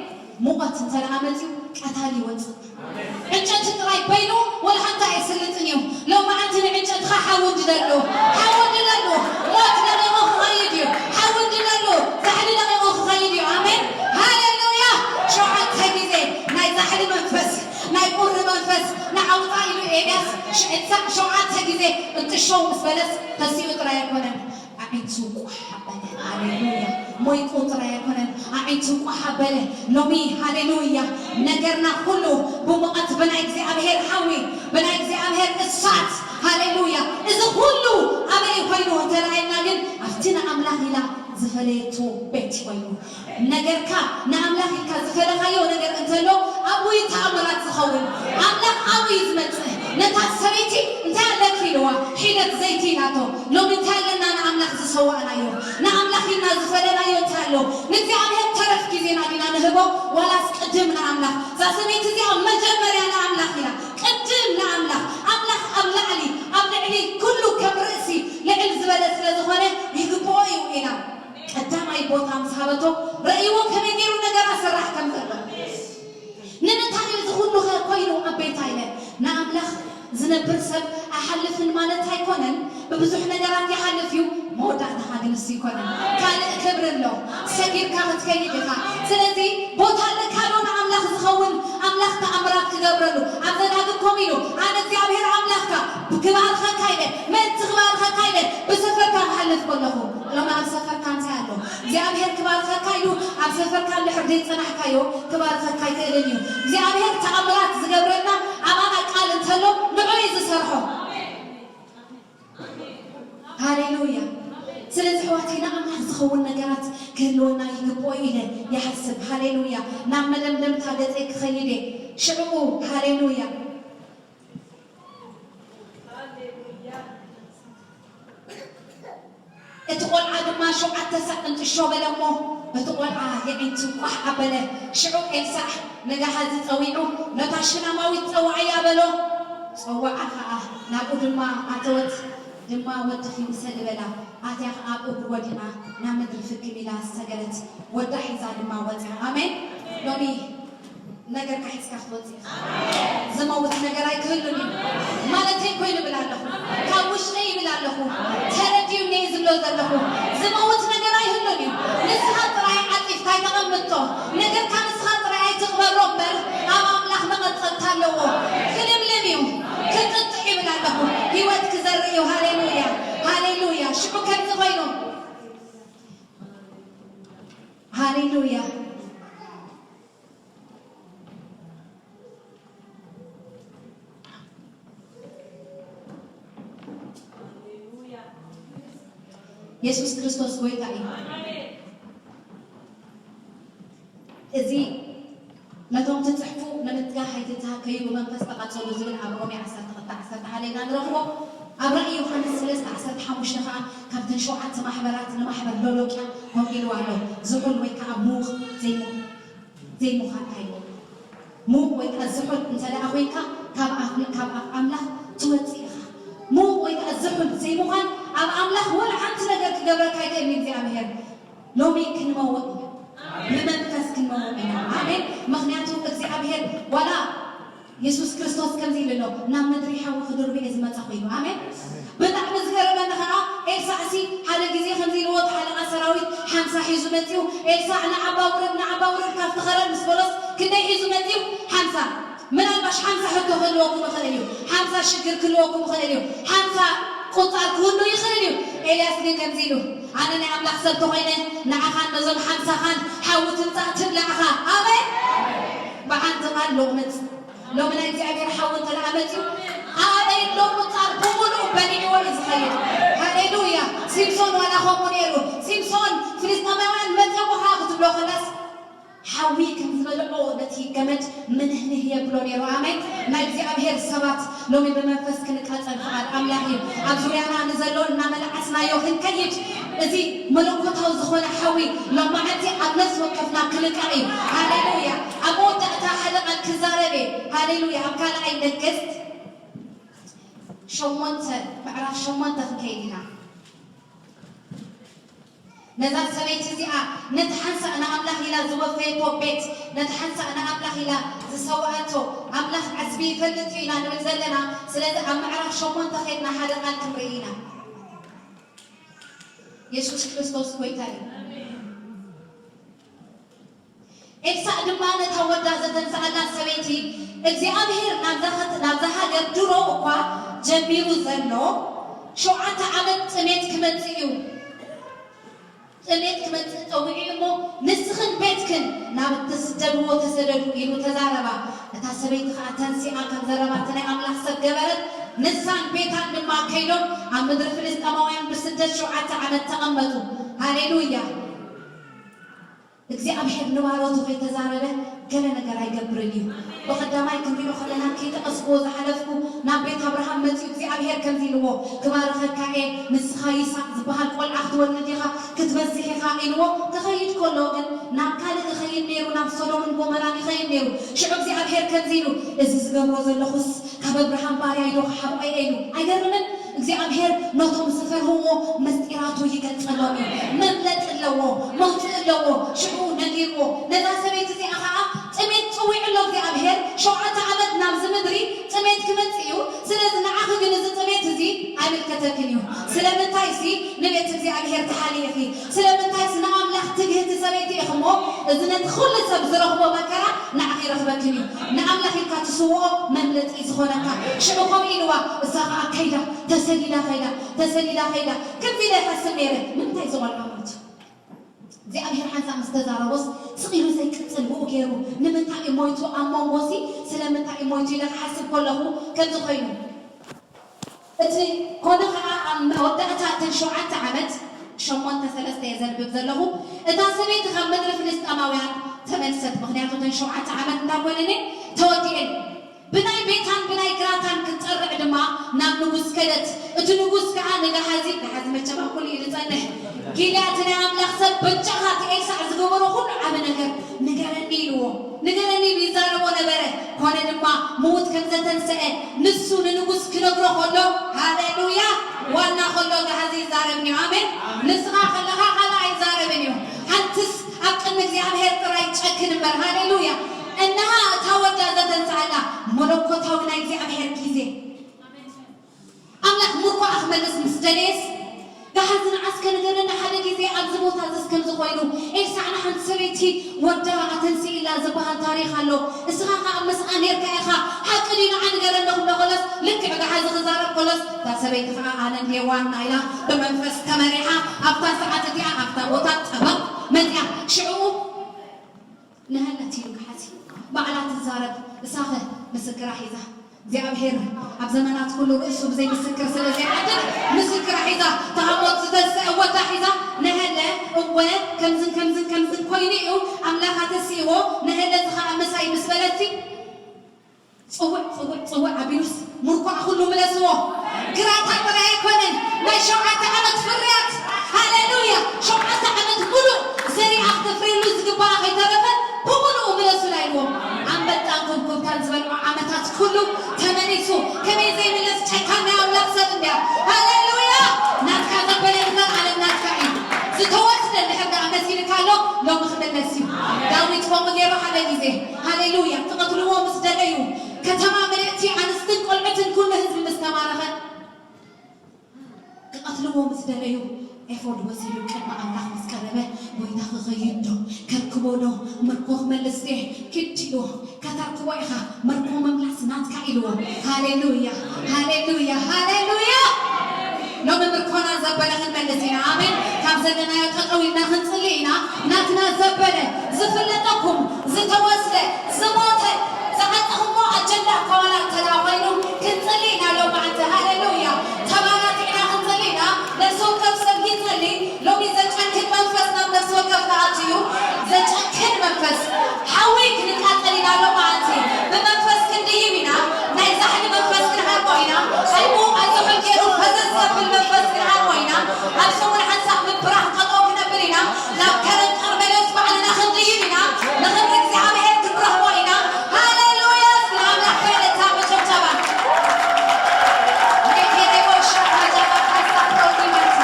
ሙቐት እንተ ደኣ መጺኡ ቀታሊ ይወጽእ። ዕንጨቲ ጥራይ በይኑ ወላ ሓንቲ ኣይስልጥን እዩ። ሎማዓንቲ ንዕንጨትኻ ሓዊ እንድደሉ፣ ሓዊ እንድደሉ፣ ሞት ለቒቑ ክኸይድ እዩ። ሓዊ እንድደሉ፣ ዛሕሊ ለቒቑ ክኸይድ እዩ። ኣሜን። ሃሌሉያ። ሸውዓተ ግዜ ናይ ዛሕሊ መንፈስ፣ ናይ ቁሪ መንፈስ ንዓውጣ ኢሉ ኤልያስ ሽ-፣ ሸውዓተ ግዜ እንጥሾው ምስ በለስ ተሲኡ ጥራይ ኣይኮነን። ኣዒንቱ ቋሕ ኣበለ። ሃሌሉያ። ሞይቁ ጥራይ ኣይኮነን፣ ኣዒንቱ ቋሕ ኣበለ። ሎሚ ሃሌሉያ፣ ነገርና ኩሉ ብሙቐት ብናይ እግዚኣብሔር ሓዊ፣ ብናይ እግዚኣብሔር እሳት፣ ሃሌሉያ። እዚ ኩሉ ኣበይ ኮይኑ እንተረኣየና ግን ኣብቲ ንኣምላኽ ኢላ ዝፈለየቶ ቤት ኮይኑ። ነገርካ ንኣምላኽ ኢልካ ዝፈለኻዮ ነገር እንተሎ ኣብኡ እዩ ተኣምራት ዝኸውን። ኣምላኽ ኣብኡ እዩ ዝመጽእ። ነታ ሰበይቲ እንታይ ኣለኪ ኢልዋ፣ ሒደት ዘይቲ ኢላቶ። ሎሚ እንታይ ኣለና ንኣምላኽ ዝሰዋእናዮ? ንኣምላኽ ኢልና ዝፈለናዮ እንታይ ኣሎ? ንእግዚኣብሔር ተረፍ ግዜና ዲና ንህቦ ዋላስ ቅድም ንኣምላኽ? እዛ ሰበይቲ እዚኣ መጀመርያ ንኣምላኽ ኢላ፣ ቅድም ንኣምላኽ። ኣምላኽ ኣብ ላዕሊ፣ ኣብ ልዕሊ ኩሉ ከም ርእሲ ልዕል ዝበለ ስለ ዝኾነ ይግብኦ እዩ ኢላ ቀዳማይ ቦታ ምስ ሃበቶ ረእይዎ ከመይ ገይሩ ነገራ ሰራሕ ከም ዘሎ። ንምንታይ እዩ እዚ ኩሉ ኸ ኮይኑ ኣቤታ ኢለ ንኣምላኽ ዝነብር ሰብ ኣይሓልፍን ማለት ኣይኮነን። ብብዙሕ ነገራት ይሓልፍ እዩ፣ መወዳእታኻ ግን እሱ ይኮነን። ካልእ ክብሪ ኣሎ፣ ሰጊርካ ክትከይድ ኢኻ። ስለዚ ቦታ ኣለካ ዶ ንኣምላኽ ዝኸውን? ኣምላኽ ተኣምራት ክገብረሉ ኣብ ዘዳግም ኮም ኢሉ ኣነ እግዚኣብሔር ኣምላኽካ ክባርኸካ ኢለ፣ ምእንቲ ክባርኸካ ኢለ ብሰፈርካ ክሓልፍ ከለኹ፣ ሎሚ ኣብ ሰፈርካ እንታይ ኣሎ? እግዚኣብሔር ክባርኸካ ኢሉ ኣብ ሰፈርካ እንድሕር ዘይጸናሕካዮ ክባርኸካ ኣይክእልን እዩ። እግዚኣብሔር ተኣምራት ዝገብረልና ኣባና ቃል እንተሎ ንዑ እዩ ዝሰርሖ። ሃሌሉያ። ስለዚ ኣሕዋተይ ንኣምላኽ ዝኸውን ነገራት ክህልወና ይግብኦ ኢለ ይሓስብ። ሃሌሉያ። ናብ መደምደምታ ገጸይ ክኸይድ እየ። ሽዕኡ ሃሌሉያ። እቲ ቆልዓ ድማ ሸውዓተ ሳዕ እንጥሾ በለ እሞ፣ እቲ ቆልዓ የዒንቱ ቋሕ ኣበለ። ሽዑ ኤልሳዕ ንገሃዚ ጸዊዑ፣ ነታ ሽናማዊት ጸውዓያ በሎ። ጸውዓ ኸኣ፣ ናብኡ ድማ ኣተወት፣ ድማ ወድኺ ውሰዲ በላ። ኣትያ ኸኣ ኣብ እግሩ ወዲቓ፣ ናብ ምድሪ ፍክም ኢላ ሰገደት። ወዳ ሒዛ ድማ ወጽያ። ኣሜን። ሎሚ ነገርካ ሒዝካ ክትወጽእ ኢኻ። ዝመውት ነገር ኣይክህሉን እዩ። ማለተይ እኮ ይብል ኣለኹ። ካብ ውሽጠይ ይብል ኣለኹ። ተረዲኡኒ እዩ ዝብሎ ዘለኹ። ዝመውት ነገር ኣይህሉን እዩ። ንስኻ ጥራይ ዓጺፍካ ኣይተቐምጦ። ነገርካ ንስኻ ጥራይ ኣይትቕበሮ እምበር ኣብ ኣምላኽ መቐጸልታ ኣለዎ። ክልምልም እዩ። ክጥጥዕ ይብል ኣለኹ። ህይወት ክዘርእ እዩ። ሃሌሉያ። ሃሌሉያ። ሽዑ ከምዚ ኮይኑ። ሃሌሉያ። የሱስ ክርስቶስ ጎይታ እዩ። እዚ ነቶም ትጽሕፉ ንምትጋህ ኣይትተሃከዩ ብመንፈስ ተቓጸሉ ዝብል ኣብ ሮሜ ዓሰርተ ክልተ ዓሰርተ ሓደ ኢና ንረኽቦ። ኣብ ራእይ ዮሃንስ ሰለስተ ዓሰርተ ሓሙሽተ ከኣ ካብተን ሸውዓተ ማሕበራት ንማሕበር ሎዶቅያ ከምኡ ኢልዋ ኣሎ። ዝሑል ወይ ከኣ ምዉቕ ዘይምዉቕ ዘይምዃንካ እዩ። ምዉቕ ወይ ከኣ ዝሑል እንተ ደኣ ኮይንካ፣ ካብ ኣፍ፣ ካብ ኣፍ ኣምላኽ ትወጽእ ኢኻ። ምዉቕ ወይ ከኣ ዝሑል ዘይምዃን ኣብ ኣምላኽ ወላ ሓንቲ ነገር ክገብረካ ኣይክእልን እዩ እግዚኣብሔር። ሎሚ ክንመውቕ ኢና። ብመንፈስ ክንመውቕ ኢና። ኣሜን። ምኽንያቱ እግዚኣብሔር ዋላ የሱስ ክርስቶስ ከምዚ ኢሉ ኣሎ፣ ናብ ምድሪ ሓዊ ክድርብ እየ ዝመጻኹ ኢሉ። ኣሜን። ብጣዕሚ ዝገረመኒ ኸዓ፣ ኤልሳዕሲ ሓደ ግዜ ከምዚ ኢልዎ፣ እቲ ሓለቓ ሰራዊት ሓምሳ ሒዙ መጺኡ፣ ኤልሳዕ ንዓባ ውረድ፣ ንዓባ ውረድ ካብቲ ኸረር ምስ በሎስ፣ ክንደይ ሒዙ መጺኡ? ሓምሳ። ምናልባሽ ሓምሳ ሕቶ ክህልወኩም ይኽእል እዩ፣ ሓምሳ ሽግር ክህልወኩም ይኽእል እዩ፣ ሓምሳ ቁጻር ክህሉ ይኽእል እዩ። ኤልያስ ግን ከምዚ ኢሉ፣ ኣነ ናይ ኣምላኽ ሰብ ተኾይነ፣ ንዓኻን ነዞም ሓምሳኻን ሓዊ ትምጻእ ትብላዕኻ። ኣሜን። ብሓንቲ ቃል ሎቕምጽ። ሎሚ ናይ እግዚኣብሔር ሓዊ እንተ ደኣ መጺኡ፣ ኣበይ ኣሎ ቁጻር ብምሉኡ በሊዕዎ እዩ ዝኸይድ። ሃሌሉያ። ሲምሶን ዋላ ከምኡ ነይሩ። ሲምሶን፣ ፍልስጤማውያን መጺኦም ኸዓ ክትብሎ ከላስ፣ ሓዊ ከም ዝበልዖ ነቲ ገመድ ምንህንህ የብሎ ነይሩ። ኣሜን። ናይ እግዚኣብሔር ሰባት ሎሚ ብመንፈስ ክንቃጸል ፍቓድ ኣምላኽ እዩ። ኣብ ዙርያና ንዘሎ እናመላዓስናዮ ክንከይድ፣ እዚ መለኮታዊ ዝኾነ ሓዊ ሎማዓንቲ ኣብ ነፍሲ ወከፍና ክልቀቕ እዩ። ሃሌሉያ። ኣብ መወዳእታ ሓደ ቃል ክዛረብ እየ። ሃሌሉያ። ኣብ ካልኣይ ነገስት ሸሞንተ፣ ምዕራፍ ሸሞንተ ክንከይድ ኢና። ነዛ ሰበይቲ እዚኣ ነቲ ሓንሳእ ንኣምላኽ ኢላ ዝወፈየቶ ቤት፣ ነቲ ሓንሳእ ንኣምላኽ ኢላ ዝሰውኣቶ፣ ኣምላኽ ዓስቢ ይፈልጥ እዩ ኢና ንብል ዘለና። ስለዚ ኣብ ምዕራፍ ሸሞንተ ኸድና ሓደ ቃል ክንርኢ ኢና። የሱስ ክርስቶስ ጐይታ እዩ። ኤልሳዕ ድማ ነታ ወዳ ዘተንስኣላ ሰበይቲ፣ እግዚኣብሄር ናብዛ ኸት-፣ ናብዛ ሃገር ድሮ እኳ ጀሚሩ ዘሎ ሸውዓተ ዓመት ጥሜት ክመጽእ እዩ። ጥሜት ክመጽእ ጸዊዑ እሞ፣ ንስኽን ቤትክን ናብ እትስደድዎ ተሰደዱ ኢሉ ተዛረባ። እታ ሰበይቲ ኸኣ ተንሲኣ ከም ዘረባ እቲ ናይ ኣምላኽ ሰብ ገበረት። ንሳን ቤታን ድማ ከይዶም ኣብ ምድሪ ፍልስጤማውያን ብስደት ሸውዓተ ዓመት ተቐመጡ። ሃሌሉያ! እግዚኣብሔር ንባሮቱ ከይተዛረበ ገለ ነገር ኣይገብርን እዩ። ብቐዳማይ ክንሪኦ ከለና ከይጠቐስክዎ ዝሓለፍኩ ናብ ቤት ኣብርሃም መጺኡ እግዚኣብሔር ከምዚ ኢልዎ፣ ክባርኸካ እየ፣ ንስኻ ይስሐቅ ዝበሃል ቆልዓ ክትወልድ ኢኻ፣ ክትበዝሕ ኢኻ ኢልዎ ክኸይድ ከሎ ግን ናብ ካልእ ይኸይድ ነይሩ፣ ናብ ሶዶምን ጎመራን ይኸይድ ነይሩ። ሽዑ እግዚኣብሔር ከምዚ ኢሉ፣ እዚ ዝገብሮ ዘለኹስ ካብ ኣብርሃም ባርያይ ዶ ክሓብኦ እየ ኢሉ። ኣይገርምን? እግዚኣብሔር ነቶም ዝፈርህዎ ምስጢራቱ ይገልጸሎም እዩ። መፍለጢ ኣለዎ፣ መውጽኢ ኣለዎ። ሽዑ ነጊርዎ። ነዛ ሰበይቲ እዚኣ ኸዓ ጥሜት ጽዊዑ ኣሎ እግዚኣብሔር። ሸውዓተ ዓመት ናብዚ ምድሪ ጥሜት ክመጽእ እዩ። ስለዚ ንዓኺ ግን እዚ ጥሜት እዚ ኣይምልከተክን እዩ። ስለምንታይሲ ንቤት እግዚኣብሔር ትሓልዪ ኢኺ። ስለምንታይሲ ንኣምላኽ ትግህቲ ሰበይቲ ኢኺ እሞ፣ እዚ ነቲ ኩሉ ሰብ ዝረኽቦ መከራ ንዓኺ ይረኽበክን እዩ። ንኣምላኽ ኢልካ ትስውኦ መምለጢ ዝኾነካ። ሽዑ ከምኡ ኢልዋ፣ እሳ ኸዓ ከይዳ፣ ተሰዲዳ ከይዳ፣ ተሰዲዳ ከይዳ። ከምዚ ኢለ ይሓስብ ነይረ፣ ንምንታይ እዚ ቖልዓ ሞይቱ? እግዚኣብሔር ሓንሳእ ምስ ተዛረቦስ ስቕ ኢሉ ዘይቅጽል ብኡ ገይሩ፣ ንምንታይ እዩ ሞይቱ? ኣብ መንጎሲ ስለምንታይ እዩ ሞይቱ ኢለ ክሓስብ ከለኹ ከምዚ ኮይኑ። እቲ ኮነ ኸዓ ኣብ መወዳእታ እተን ሸውዓተ ዓመት፣ ሸሞንተ ሰለስተ እየ ዘንብብ ዘለኹ፣ እታ ሰበይቲ ካብ ምድሪ ፍልስጤማውያን ተመልሰት። ምኽንያቱ እተን ሸውዓተ ዓመት እንታይ ኮይነን እየን? ተወዲኤን። ብናይ ቤታን ብናይ ግራታን ክትጸርዕ ድማ ናብ ንጉስ ከደት። እቲ ንጉስ ከኣ ንገሓዚ፣ ገሓዚ መቸም ኣብ ኩሉ እዩ ዝጸንሕ፣ ጊልያድ ናይ ኣምላኽ ሰብ በጃኻ እቲ ኤልሳዕ ዝገበሮ ኩሉ ዓቢ ነገር ንገረኒ ኢልዎ። ንገረኒ ኢሉ ይዛረቦ ነበረ። ኮነ ድማ ምዉት ከም ዘተንስአ ንሱ ንንጉስ ክነግሮ ከሎ፣ ሃሌሉያ፣ ዋና ከሎ ገሓዚ ይዛረብን እዩ። ኣሜን። ንስኻ ከለኻ ካልእ ኣይዛረብን እዩ። ሓንትስ ኣብ ቅድሚ እግዚኣብሔር ጥራይ ጨክን እምበር። ሃሌሉያ። እንሃ እታ ወዳ ዘተንስኣላ መለኮታዊ ናይ እግዚኣብሔር ግዜ። ኣምላኽ ምርኮኣ ክመልስ ምስ ደለየስ፣ ገሓዚ ንዓ እስከ ንገረኒ ሓደ ግዜ ኣብዚ ቦታ እዚስ ከምዚ ኮይኑ፣ ኤልሳዕ ንሓንቲ ሰበይቲ ወዳ ኣተንስኢላ ዝበሃል ታሪኽ ኣሎ። እስኻ ኸኣ ምስኣ ኔርካ ኢኻ። ሓቂ ድዩ? ንዓ ንገረኒ ክብሎ ከሎስ፣ ልክዕ ገሓዚ ክዛረብ ከሎስ፣ እታ ሰበይቲ ኸኣ ኣነ እንድየ ዋና ኢላ ብመንፈስ ተመሪሓ ኣብታ ሰዓት እቲኣ ኣብታ ቦታ ጠበቕ መጺኣ። ሽዑ ንሀለት ኢሉ ገሓዚ ባዕላ ትዛረብ፣ እሳኸ ምስክራ ሒዛ። እግዚኣብሔር ኣብ ዘመናት ኩሉ ርእሱ ብዘይ ምስክር ስለ ዘይዓድግ፣ ምስክራ ሒዛ፣ ተሃሞት ዝተንስአ ወዳ ሒዛ፣ ንሀለ እወ ከምዝን ከምዝን ከምዝን ኮይኑ እዩ፣ ኣምላኽ ኣተሲእዎ፣ ንሀለ እዚ ኸኣ ምሳይ ምስ በለትሲ፣ ጽውዕ፣ ጽውዕ፣ ጽውዕ ኣቢሉስ ምርኮኣ ኩሉ ምለስዎ። ግራታ ጥራይ ኣይኮነን፣ ናይ ሸውዓተ ዓመት ፍርያት። ሃሌሉያ! ሸውዓተ ዓመት ሙሉእ ዘሪኣ ክተፍርየሉ ዝግባኣ ከይተረፈ ብምሉኡ ምለሱላ ኢልዎም። ኣንበጣን ኩብኩብታን ዝበልዖ ዓመታት ኩሉ ተመሊሱ። ከመይ ዘይምለስ ጨካን ናይ ኣምላኽ ሰብ እንድያ። ሃሌሉያ! ናትካ ዘበለ ንዘለኣለም ናትካ እዩ። ዝተወስደ እንድሕር ደኣ መሲልካ ኣሎ፣ ሎሚ ክምለስ እዩ። ዳዊት ከምኡ ገይሩ ሓደ ግዜ። ሃሌሉያ! ክቐትልዎ ምስ ደለዩ፣ ከተማ ምልእቲ ኣንስ ምስ ደለዩ ኤፎድ ወሲዱ ቅድሚ ኣምላኽ ምስ ቀረበ፣ "ጎይታ ክኸይድ ዶ? ከርክቦ ዶ? ምርኮ ክመልስ ድየ?" "ግድ ኢልዎ፣ ከተርክቦ ኢኻ። ምርኮ ምምላስ ናትካ" ኢልዎ። ሃሌሉያ፣ ሃሌሉያ፣ ሃሌሉያ! ሎሚ ምርኮና ዘበለ ክንመልስ ኢና። ኣሜን። ካብ ዘለናዮ ጠጠው ኢልና ክንጽሊ ኢና። ናትና ዘበለ፣ ዝፍለጠኩም፣ ዝተወስደ፣ ዝሞተ፣ ዝዓጠኹሞ ኣጀንዳ እኳ ዋላ እንተ ደኣ ኮይኑ፣ ክንጽሊ ኢና ሎማዓንቲ። ሃሌሉያ! ተባራቲዕና ክንጽሊ ኢና። ነፍሲ ወከፍ ሰብ ይጸሊ። ሎሚ ዘጨክን መንፈስ ናብ ነፍሲ ወከፍ ክኣቱ እዩ። ዘጨክን መንፈስ፣ ሓዊ ክንቃጸል ኢና ሎማዓንቲ። ብመንፈስ ክንድይብ ኢና። ናይ ዛሕሊ መንፈስ ክንሃርሞ ኢና። ዕልሙ ኣዝሑ ገይሩ ፈዘዝ ዘብል መንፈስ ክንሃርሞ ኢና። ኣብ ሰሙን ሓንሳእ ምብራኽ ጠጠው ክነብል ኢና። ናብ ከረን ቀርሜሎስ ባዕልና ክንድይብ ኢና። ንኽብሪ እግዚኣብሔር ክንረኽቦ ኢና። ሃሌሉያ! ንኣምላኽ ከይነታ መጨብጨባ። ሬኬሬቦ ሻፓጃባ ካሳ ፕሮቲማንሳ።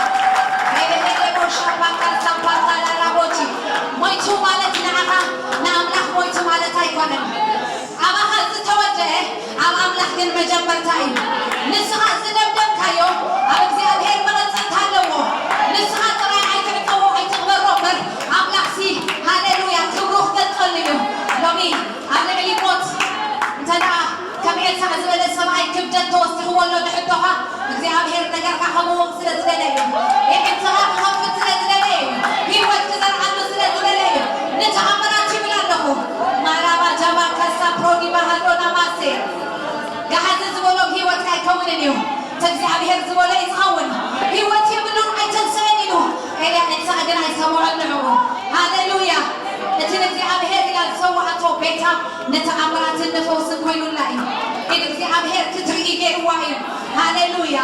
ሬቤሬቦ ሻፓ ካሳ ፓታላራቦቲ። ሞይቱ ማለት ንዓኻ ንኣምላኽ ሞይቱ ማለት ኣይኮነን። ኣባኻ ዝተወደአ ኣብ ኣምላኽ ግን መጀመርታ እዩ። ንስኻ ዝደምደምካዮ ኣብ እግዚኣብሔር መቐጸልታ ኣለዎ። ንስኻ ጥራይ ኣይትዕጸዎ፣ ኣይትቕበሮ እምበር ኣምላኽሲ፣ ሃሌሉያ፣ ክብሩ ክገልጸሉ እዩ። ሎሚ ኣብ ልዕሊ ሞት እንተ ደኣ ከም ኤልሳዕ ዝበለ ሰብኣይ ክብደት ተወሲኽዎ ኣሎ ድሕዶኻ፣ እግዚኣብሔር ነገርካ ከምውቕ ስለ ዝደለ እዩ። የዕንትኻ ክኸፍት ስለ ዝደለ እዩ። ህይወት ክዘርዓሉ ስለ ዝደለ እዩ። ንተኣምራት ይብል ኣለኹ። ማራባ ጃባ ካሳ ፕሮዲ ባሃዶ ናማሴ። ገሓዚ ዝበሎ ህይወትካ ኣይከውንን እዩ። እቲ እግዚኣብሔር ዝበሎ እዩ ዝኸውን። ህይወት የብሉን ኣይተንስእን ኢሉ። ኤልያ ኤልሳዕ ግን ኣይሰምዖን ንዕኡ። ሃሌሉያ። እቲ ንእግዚኣብሔር ኢላ ዝሰዋኣቶ ቤታ ንተኣምራትን ንፈውስን ኮይኑላ እዩ። ኢድ እግዚኣብሔር ክትርኢ ገይርዋ እዩ። ሃሌሉያ።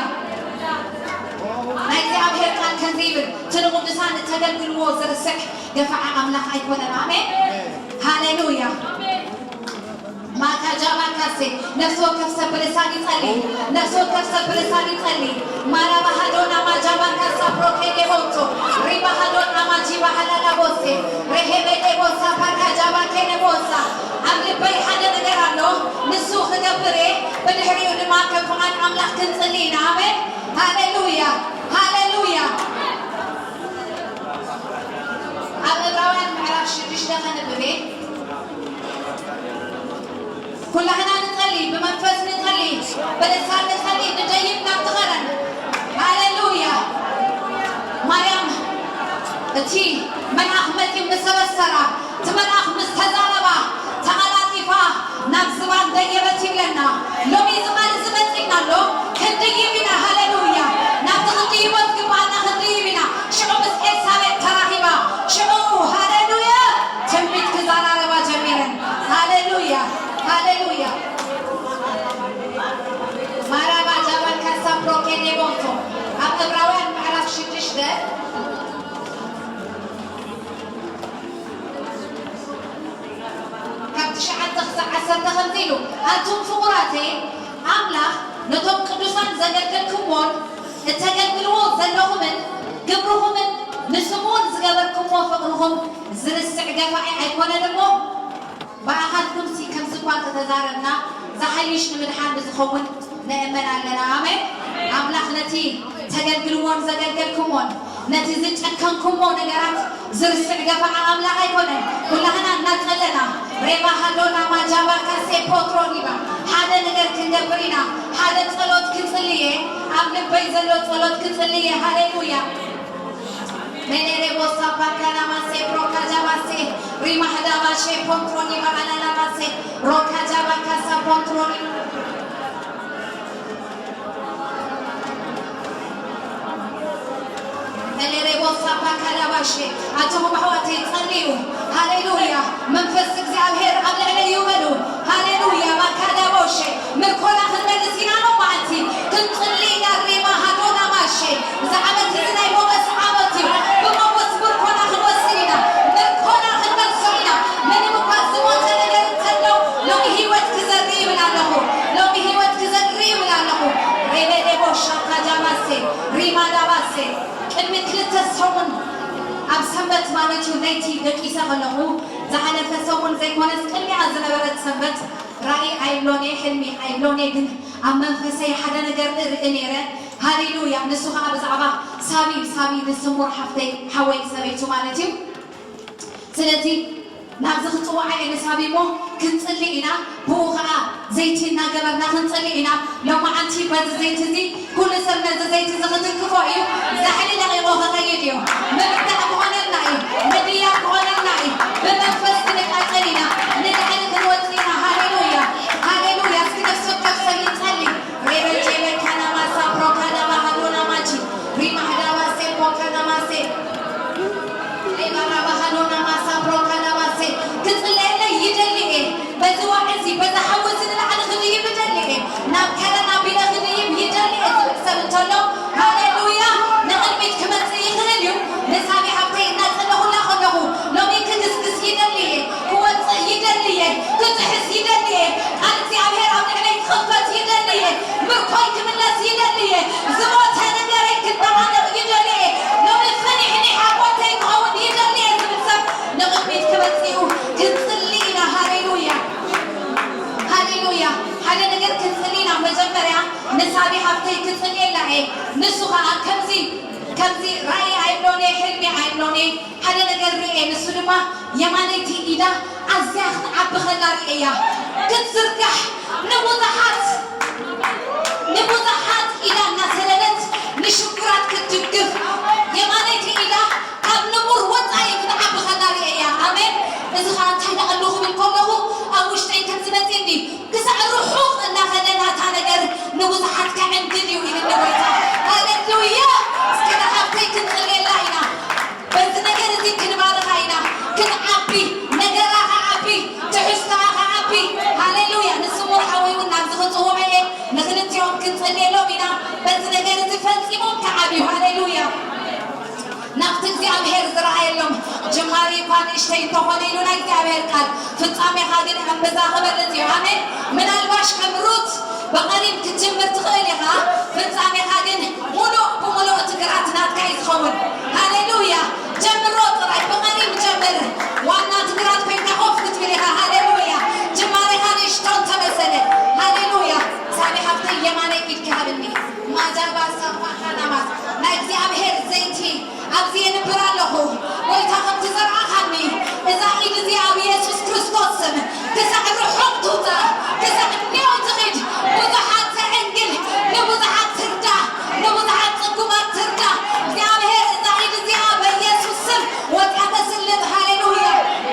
ናይ እግዚኣብሔር ቃል ከምዚ ይብል፣ እቲ ንቕዱሳን እተገልግልዎ ዝርስዕ ገፋዓ ኣምላኽ ኣይኮነን። ኣሜን። ሃሌሉያ። ማካጃ ማካሴ፣ ነፍሲ ወከፍ ሰብ ብልሳን ይጸሊ። ነፍሲ ወከፍ ሰብ ብልሳን ይጸሊ። ማራባ ሃዶና ማጃ ማካሳ ፕሮኬ ዴቦቶ፣ ሪባ ሃዶና ማጂ ባሃላላ ቦሴ፣ ሬሄቤ ዴቦሳ ፓካጃ ባኬ ዴቦሳ። ኣብ ልበይ ሓደ ነገር ኣሎ፣ ንሱ ክገብር እየ፣ ብድሕሪኡ ድማ ከም ፍቓድ ኣምላኽ ክንጽሊ ኢና። ኣሜን። ሃሌሉያ፣ ሃሌሉያ። ኣብ ዕብራውያን ምዕራፍ ሽዱሽተ ከንብብ እየ። ኩላህና ንጸሊ፣ ብመንፈስ ንጸሊ፣ ብልሳን ንጸሊ፣ ንደይብ ናብቲ ኸረን። ሃሌሉያ። ማርያም እቲ መልኣኽ መጺኡ ምስ ኣበሰራ፣ እቲ መልኣኽ ምስ ተዛረባ፣ ተቐላጢፋ ናብ ዝባን ደየበት ይብለና። ሎሚ እዚ ቃል እዚ መጺእና ኣሎ፣ ክንድይብ ኢና። ሃሌሉያ። ናብቲ ክንድይቦ ዝግብኣና ክንድይብ ኢና። ሽዑ ምስ ኤልሳቤጥ ተራኺባ። ሽዑ፣ ሃሌሉያ፣ ትንቢት ክዘራረባ ጀሚረን። ሃሌሉያ፣ ሃሌሉያ። ማራባ ጃባን ካሳ ፕሮኬ ዴቦንቶ። ኣብ ዕብራውያን ምዕራፍ ሽዱሽተ ካብ ትሽዓተ ክሳዕ ዓሰርተ ከምዚ ኢሉ፣ ኣቱም ፍቑራተይ፣ ኣምላኽ ነቶም ቅዱሳን ዘገልገልኩምዎን እተገልግልዎ ዘለኹምን ግብርኹምን ንስሙ እውን ዝገበርኩምዎ ፍቕርኹም ዝርስዕ ገፋዒ ኣይኮነን እሞ፣ ብኣኻትኩምሲ ከምዚ እኳ እንተተዛረብና፣ ዝሓይሽ ንምድሓን ብዝኸውን ንእመን ኣለና። ኣሜን። ኣምላኽ ነቲ ተገልግልዎን ዘገልገልኩምዎን፣ ነቲ ዝጨከንኩምዎ ነገራት ዝርስዕ ገፋዓ ኣምላኽ ኣይኮነን። ኩላህና እናጸለና፣ ሬባ ሃዶና ማጃባ ካሴ ፖትሮ ዲባ፣ ሓደ ነገር ክንገብር ኢና። ሓደ ጸሎት ክጽሊ እየ። ኣብ ልበይ ዘሎ ጸሎት ክጽሊ እየ። ሃሌሉያ። ሜኔሬ ቦሳ ፓካና ማሴ ፕሮካጃ ማሴ ሪማህዳ ባሼ ፖንትሮኒ ባአላላ ማሴ ሮካጃ ባካሳ ፖንትሮኒ ሜኔሬ ቦሳ ፓካዳ ባሼ። ኣጆኹም ኣሕዋተይ ጸልዩ። ሃሌሉያ። መንፈስ እግዚኣብሔር ኣብ ልዕለይ እዩ በሉ። ሃሌሉያ። ማካዳ ቦሼ። ምርኮና ክንመልስ ኢና ሎማዓንቲ። ክንጽሊ ኢና ሪማ ሃዶና ማሼ። እዚ ዓመት እዚ ናይ ሞገስ ዓመት እዩ። ብሞገስ ምርኮና ክንወስድ ኢና። ምርኮና ክንመልሶ ኢና። ምንም እኳ ዝሞተ ነገር እንተሎ፣ ሎሚ ህይወት ክዘሪ ይብል ኣለኹ። ሎሚ ህይወት ክዘሪ ይብል ኣለኹ። ሬቤዴ ቦሻ ካጃ ማሴ፣ ሪማ ዳባሴ። ቅድሚ ክልተ ሰሙን ኣብ ሰንበት ማለት እዩ ለይቲ ደቂሰ ከለኹ፣ ዝሓለፈ ሰሙን ዘይኮነስ ቅድሚኣ ዝነበረት ሰንበት ራእይ ኣይብሎን እየ፣ ሕልሚ ኣይብሎን እየ፣ ግን ኣብ መንፈሰይ ሓደ ነገር እርኢ ነይረ። ሃሌሉያ። ንሱ ኸዓ ብዛዕባ ሳቢ፣ ሳቢ ንስሙር ሓፍተይ፣ ሓወይ፣ ሰበይቱ ማለት እዩ። ስለዚ ናብዚ ክጽውዓ እየ ንሳቢ እሞ ክንጽሊ ኢና። ብኡ ኸዓ ዘይቲ እናገበርና ክንጽሊ ኢና። ሎማዓንቲ በዚ ዘይቲ እዚ ኩሉ ሰብ ነዚ ዘይቲ እዚ ክትንክፎ እዩ። ዛሕሊ ለቒቑ ክኸይድ እዩ። ምብርታዕ ክኾነልና እዩ። ምድያብ ክኾነልና እዩ። ብመንፈስ ክንቃጸል ኢና። ንላዕሊ ክንወጽእ ኢና። ሃሌሉያ፣ ሃሌሉያ። እስኪ ነፍሲ ወከፍ ሰብ ይጸሊ። ሬበቼ መካናማሳ ፕሮካናማ ሃዶናማቺ ሪማህዳባሴ ፕሮካናማሴ ሬባራባሃዶናማሳ ፕሮካናማሴ ክጽለየለይ ይደሊ እየ። በዚ ዋዒ እዚ፣ በዚ ሓዊ እዚ ንላዕሊ ክድይብ ይደሊ እየ። ናብ ከረን ኣቢለ ክድይብ ይደሊ እየ ዝብል ሰብ እንተሎ፣ ሃሌሉያ፣ ንቕድሚት ክመጽእ ይኽእል እዩ። ንሳቢ ሃብተይ እናጸለኹላ ከለኹ፣ ሎሚ ክግስግስ ይደሊ እየ፣ ክወጽእ ይደሊ እየ፣ ክጥሕስ ይደሊ እየ። ቃል እግዚኣብሔር ኣብ ልዕለይ ክኽፈት ይደሊ እየ። ምርኮይ ክምለስ ይደሊ እየ። ዝሞተ ነገረይ ክነቓነቕ ይደሊ እየ። ሎሚ ፈኒሕኒሕ ኣቦተይ ክኸውን ይደሊ እየ ዝብል ሰብ ንቕድሚት ክመጽእ እዩ። ክንጽሊ ኢና። ሃሌሉያ፣ ሃሌሉያ። ሓደ ነገር ክንጽሊ ኢና። መጀመርያ ንሳቢ ሃብተይ ክጽልየላ እየ። ንሱ ኸዓ ከምዚ፣ ከምዚ ራእይ ኣይብሎን እየ፣ ሕልሚ ኣይብሎን እየ። ሓደ ነገር ርእየ፣ ንሱ ድማ የማነይቲ ኢዳ ኣዝያ ክትዓቢ ከላ ርእየያ። ክትዝርጋሕ፣ ንብዙሓት፣ ንብዙሓት ኢዳ እናሰደደት ንሽጉራት ክትድግፍ፣ የማነይቲ ኢዳ ካብ ንቡር ወጻኢ ክትዓቢ ከላ ርእየያ። ኣሜን። እዚ ኸኣ እንታይ ደኣ ኣሎ ክብል ከለኹ ኣብ ውሽጠይ ከም ዝመጽእኒ፣ ክሳዕ ርሑቕ እናኸደ ናታ ነገር ንብዙሓት ከዕንግል እዩ ኢልኒ ጎይታ። ሃሌሉያ! እስከ ንሃብተይ ክንጽልየላ ኢና። በዚ ነገር እዚ ክንባርኻ ኢና። ክትዓቢ፣ ነገራ ክዓቢ፣ ትሕዝቶኣ ክዓቢ። ሃሌሉያ! ንስሙር ሓወይ እውን ናብዚ ክጽውዖ እየ። ንኽልቲኦም ክንጽልየሎም ኢና። በዚ ነገር እዚ ፈጺሞም ክዓብዩ። ሃሌሉያ! ናብቲ እግዚኣብሔር ዝረኣየሎም ጅማሬ እኳ ንእሽተይ እንተኾነ ኢሉ ናይ እግዚኣብሔር ቃል፣ ፍጻሜኻ ግን እምብዛ ክበልጽ እዩ። ኣሜን። ምናልባሽ ከም ሩት ብቐሊል ክትጅምር ትኽእል ኢኻ፣ ፍጻሜኻ ግን ሙሉእ ብሙሉእ እቲ ግራት ናትካ እዩ ዝኸውን። ሃሌሉያ። ጀምሮ ጥራይ፣ ብቐሊል ጀምር። ዋና እቲ ግራት ኮይንካ ኮፍ ክትብል ኢኻ። ሃሌሉያ። ጅማሬኻ ንእሽቶ እንተመሰለ። ሃሌሉያ። ሳሚ ሓፍተይ የማነይ ኢድኪ ሃብኒ። ማጃባ ሳፋ ካናማስ ናይ እግዚኣብሔር ዘይቲ ኣብዚ የንብር ኣለኹ። ጎይታ ከምቲ ዘርኣኻኒ እዛ ኢድ እዚኣ ኣብ የሱስ ክርስቶስ ስም ክሳዕ ርሑቕ ትውጻእ፣ ክሳዕ ኔው ትኺድ፣ ብዙሓት ተዕንግል፣ ንብዙሓት ትርዳ፣ ንብዙሓት ጽጉማት ትርዳ። እግዚኣብሔር እዛ ኢድ እዚኣ በኢየሱስ ስም ወጽያ ተስልጥ። ሃሌሉያ።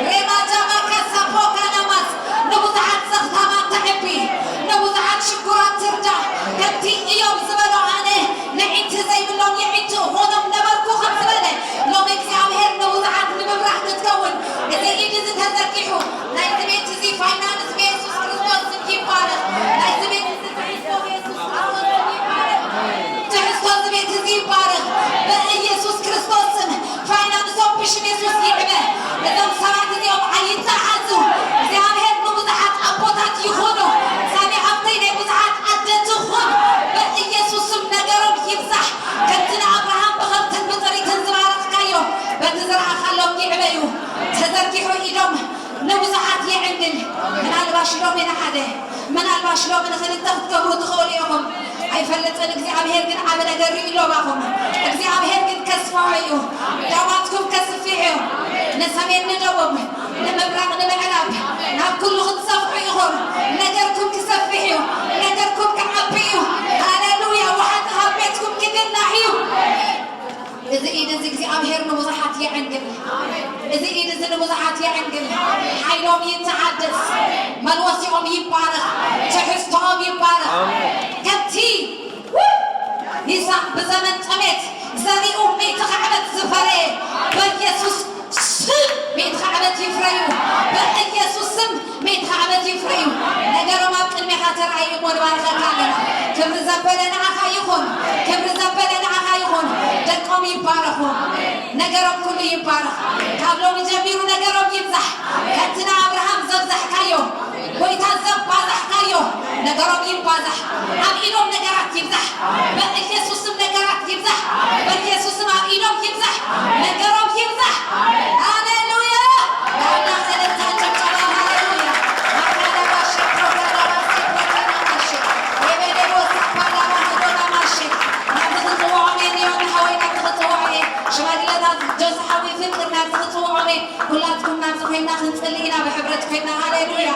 ሬማጃባ ካሳፖ ካናማስ ንብዙሓት ዘኽታማት ተዕቢ፣ ንብዙሓት ሽጉራት ትርዳ። ከምቲ እዮም ዝበሎ ኣነ ነዒንቲ ዘይብሎም የዒንቲ እኾኖም ነበርኩ ከም ዝበለ፣ ሎሚ እግዚኣብሔር ንብዙሓት ንምብራህ ክትከውን እዚ ኢድ እዚ ተዘርጊሑ፣ ናይዚ ቤት እዚ ፋይናንስ ብየሱስ ክርስቶስ ስም ይባረኽ። ናይዚ ቤት እዚ ትሕዝቶ ብየሱስ ክርስቶስ ስም ይባረኽ። ትሕዝቶ እዚ ቤት እዚ ይባረኽ። ብኢየሱስ ክርስቶስ ስም ፋይናንሶም ብሽም የሱስ ይዕበ። እዞም ሰባት እዚኦም ኣይተሓዙ። እግዚኣብሔር ንብዙሓት ኣቦታት ይኹኑ። ሳሚ ሃብተይ ናይ ብዙሓት ኣደ ትኹን። በኢየሱስ ስም ነገሮም ይብዛሕ። ከምቲ ንኣብርሃም ብኸብትን ብጥሪትን ዝባረኽካዮ፣ በቲ ዝረኣኻሎም ይዕበዩ። ተዘርጊሑ ኢዶም ንብዙሓት የዕንግል። ምናልባሽ ሎሚ ንሓደ፣ ምናልባሽ ሎሚ ንኽልተ ክትገብሩ ትኽእሉ ኢኹም። ኣይፈልጥን፣ እግዚኣብሔር ግን ዓቢ ነገር ርእዩ ኣሎ ኣባኹም። እግዚኣብሔር ግን ከስፍሖ እዩ። ዶባትኩም ከስፍሕ እዩ። ንሰሜን ንደቡብ፣ ንምብራቕ ንምዕራብ፣ ናብ ኩሉ ክትሰፍሑ ኢኹም። ነገርኩም ክሰፍሕ እዩ። ነገርኩም ክዓቢ እዩ። ሃሌሉያ። ወሓጥ ካብ ቤትኩም ክግናሕ እዩ። እዚ ኢድ እዚ እግዚኣብሔር ንብዙሓት የዕንግል። እዚ ኢድ እዚ ንብዙሓት የዕንግል። ሓይሎም ይተሓደስ። መልወሲኦም ይባረኽ። ትሕዝቶኦም ይባረኽ። ከምቲ ይስሐቅ ብዘመን ጥሜት ዘሪኡ ሚእቲ ዓመት ዝፈረየ በኢየሱስ ስም ሚእቲ ዓመት ይፍረዩ። በኢየሱስ ስም ሚእቲ ዓመት ይፍረዩ። ነገሮም ኣብ ቅድሜኻ ተራእዩ እሞ ንባርኸካ ኣለና። ክብሪ ዘበለ ንዓኻ ይኹን። ክብሪ ዘበለ ንዓኻ ይኹን። ደቆም ይባረኹ። ነገሮም ኩሉ ይባረኽ። ካብ ሎሚ ጀሚሩ ነገሮም ይብዛሕ። ከምቲ ንኣብርሃም ዘብዛሕካዮ ጎይታ ዘባዛሕካዮ ነገሮም ይባዛሕ። ኣብ ኢዶም ነገራት ይብዛሕ። በኢየሱስ ስም ነገራት ይብዛሕ። በኢየሱስ ስም ኣብ ኢዶም ይብዛሕ። ነገሮም ይብዛሕ። ሃሌሉያ። ዳና ከለታ ጨብጨባ ሃሌሉያ። ማካዳባሽ ፕሮካዳባሽ ፕሮካዳባሽ ኤቤዴቦ ሳፓዳባ ሃዶዳባሽ። ሽማግለታት ጆሲ ሓዊ ፍቅር ናብዚ ክትስውዖም እየ። ኩላትኩም ናብዚ ኮይና ክንጽሊ ኢና ብሕብረት ኮይና። ሃሌሉያ።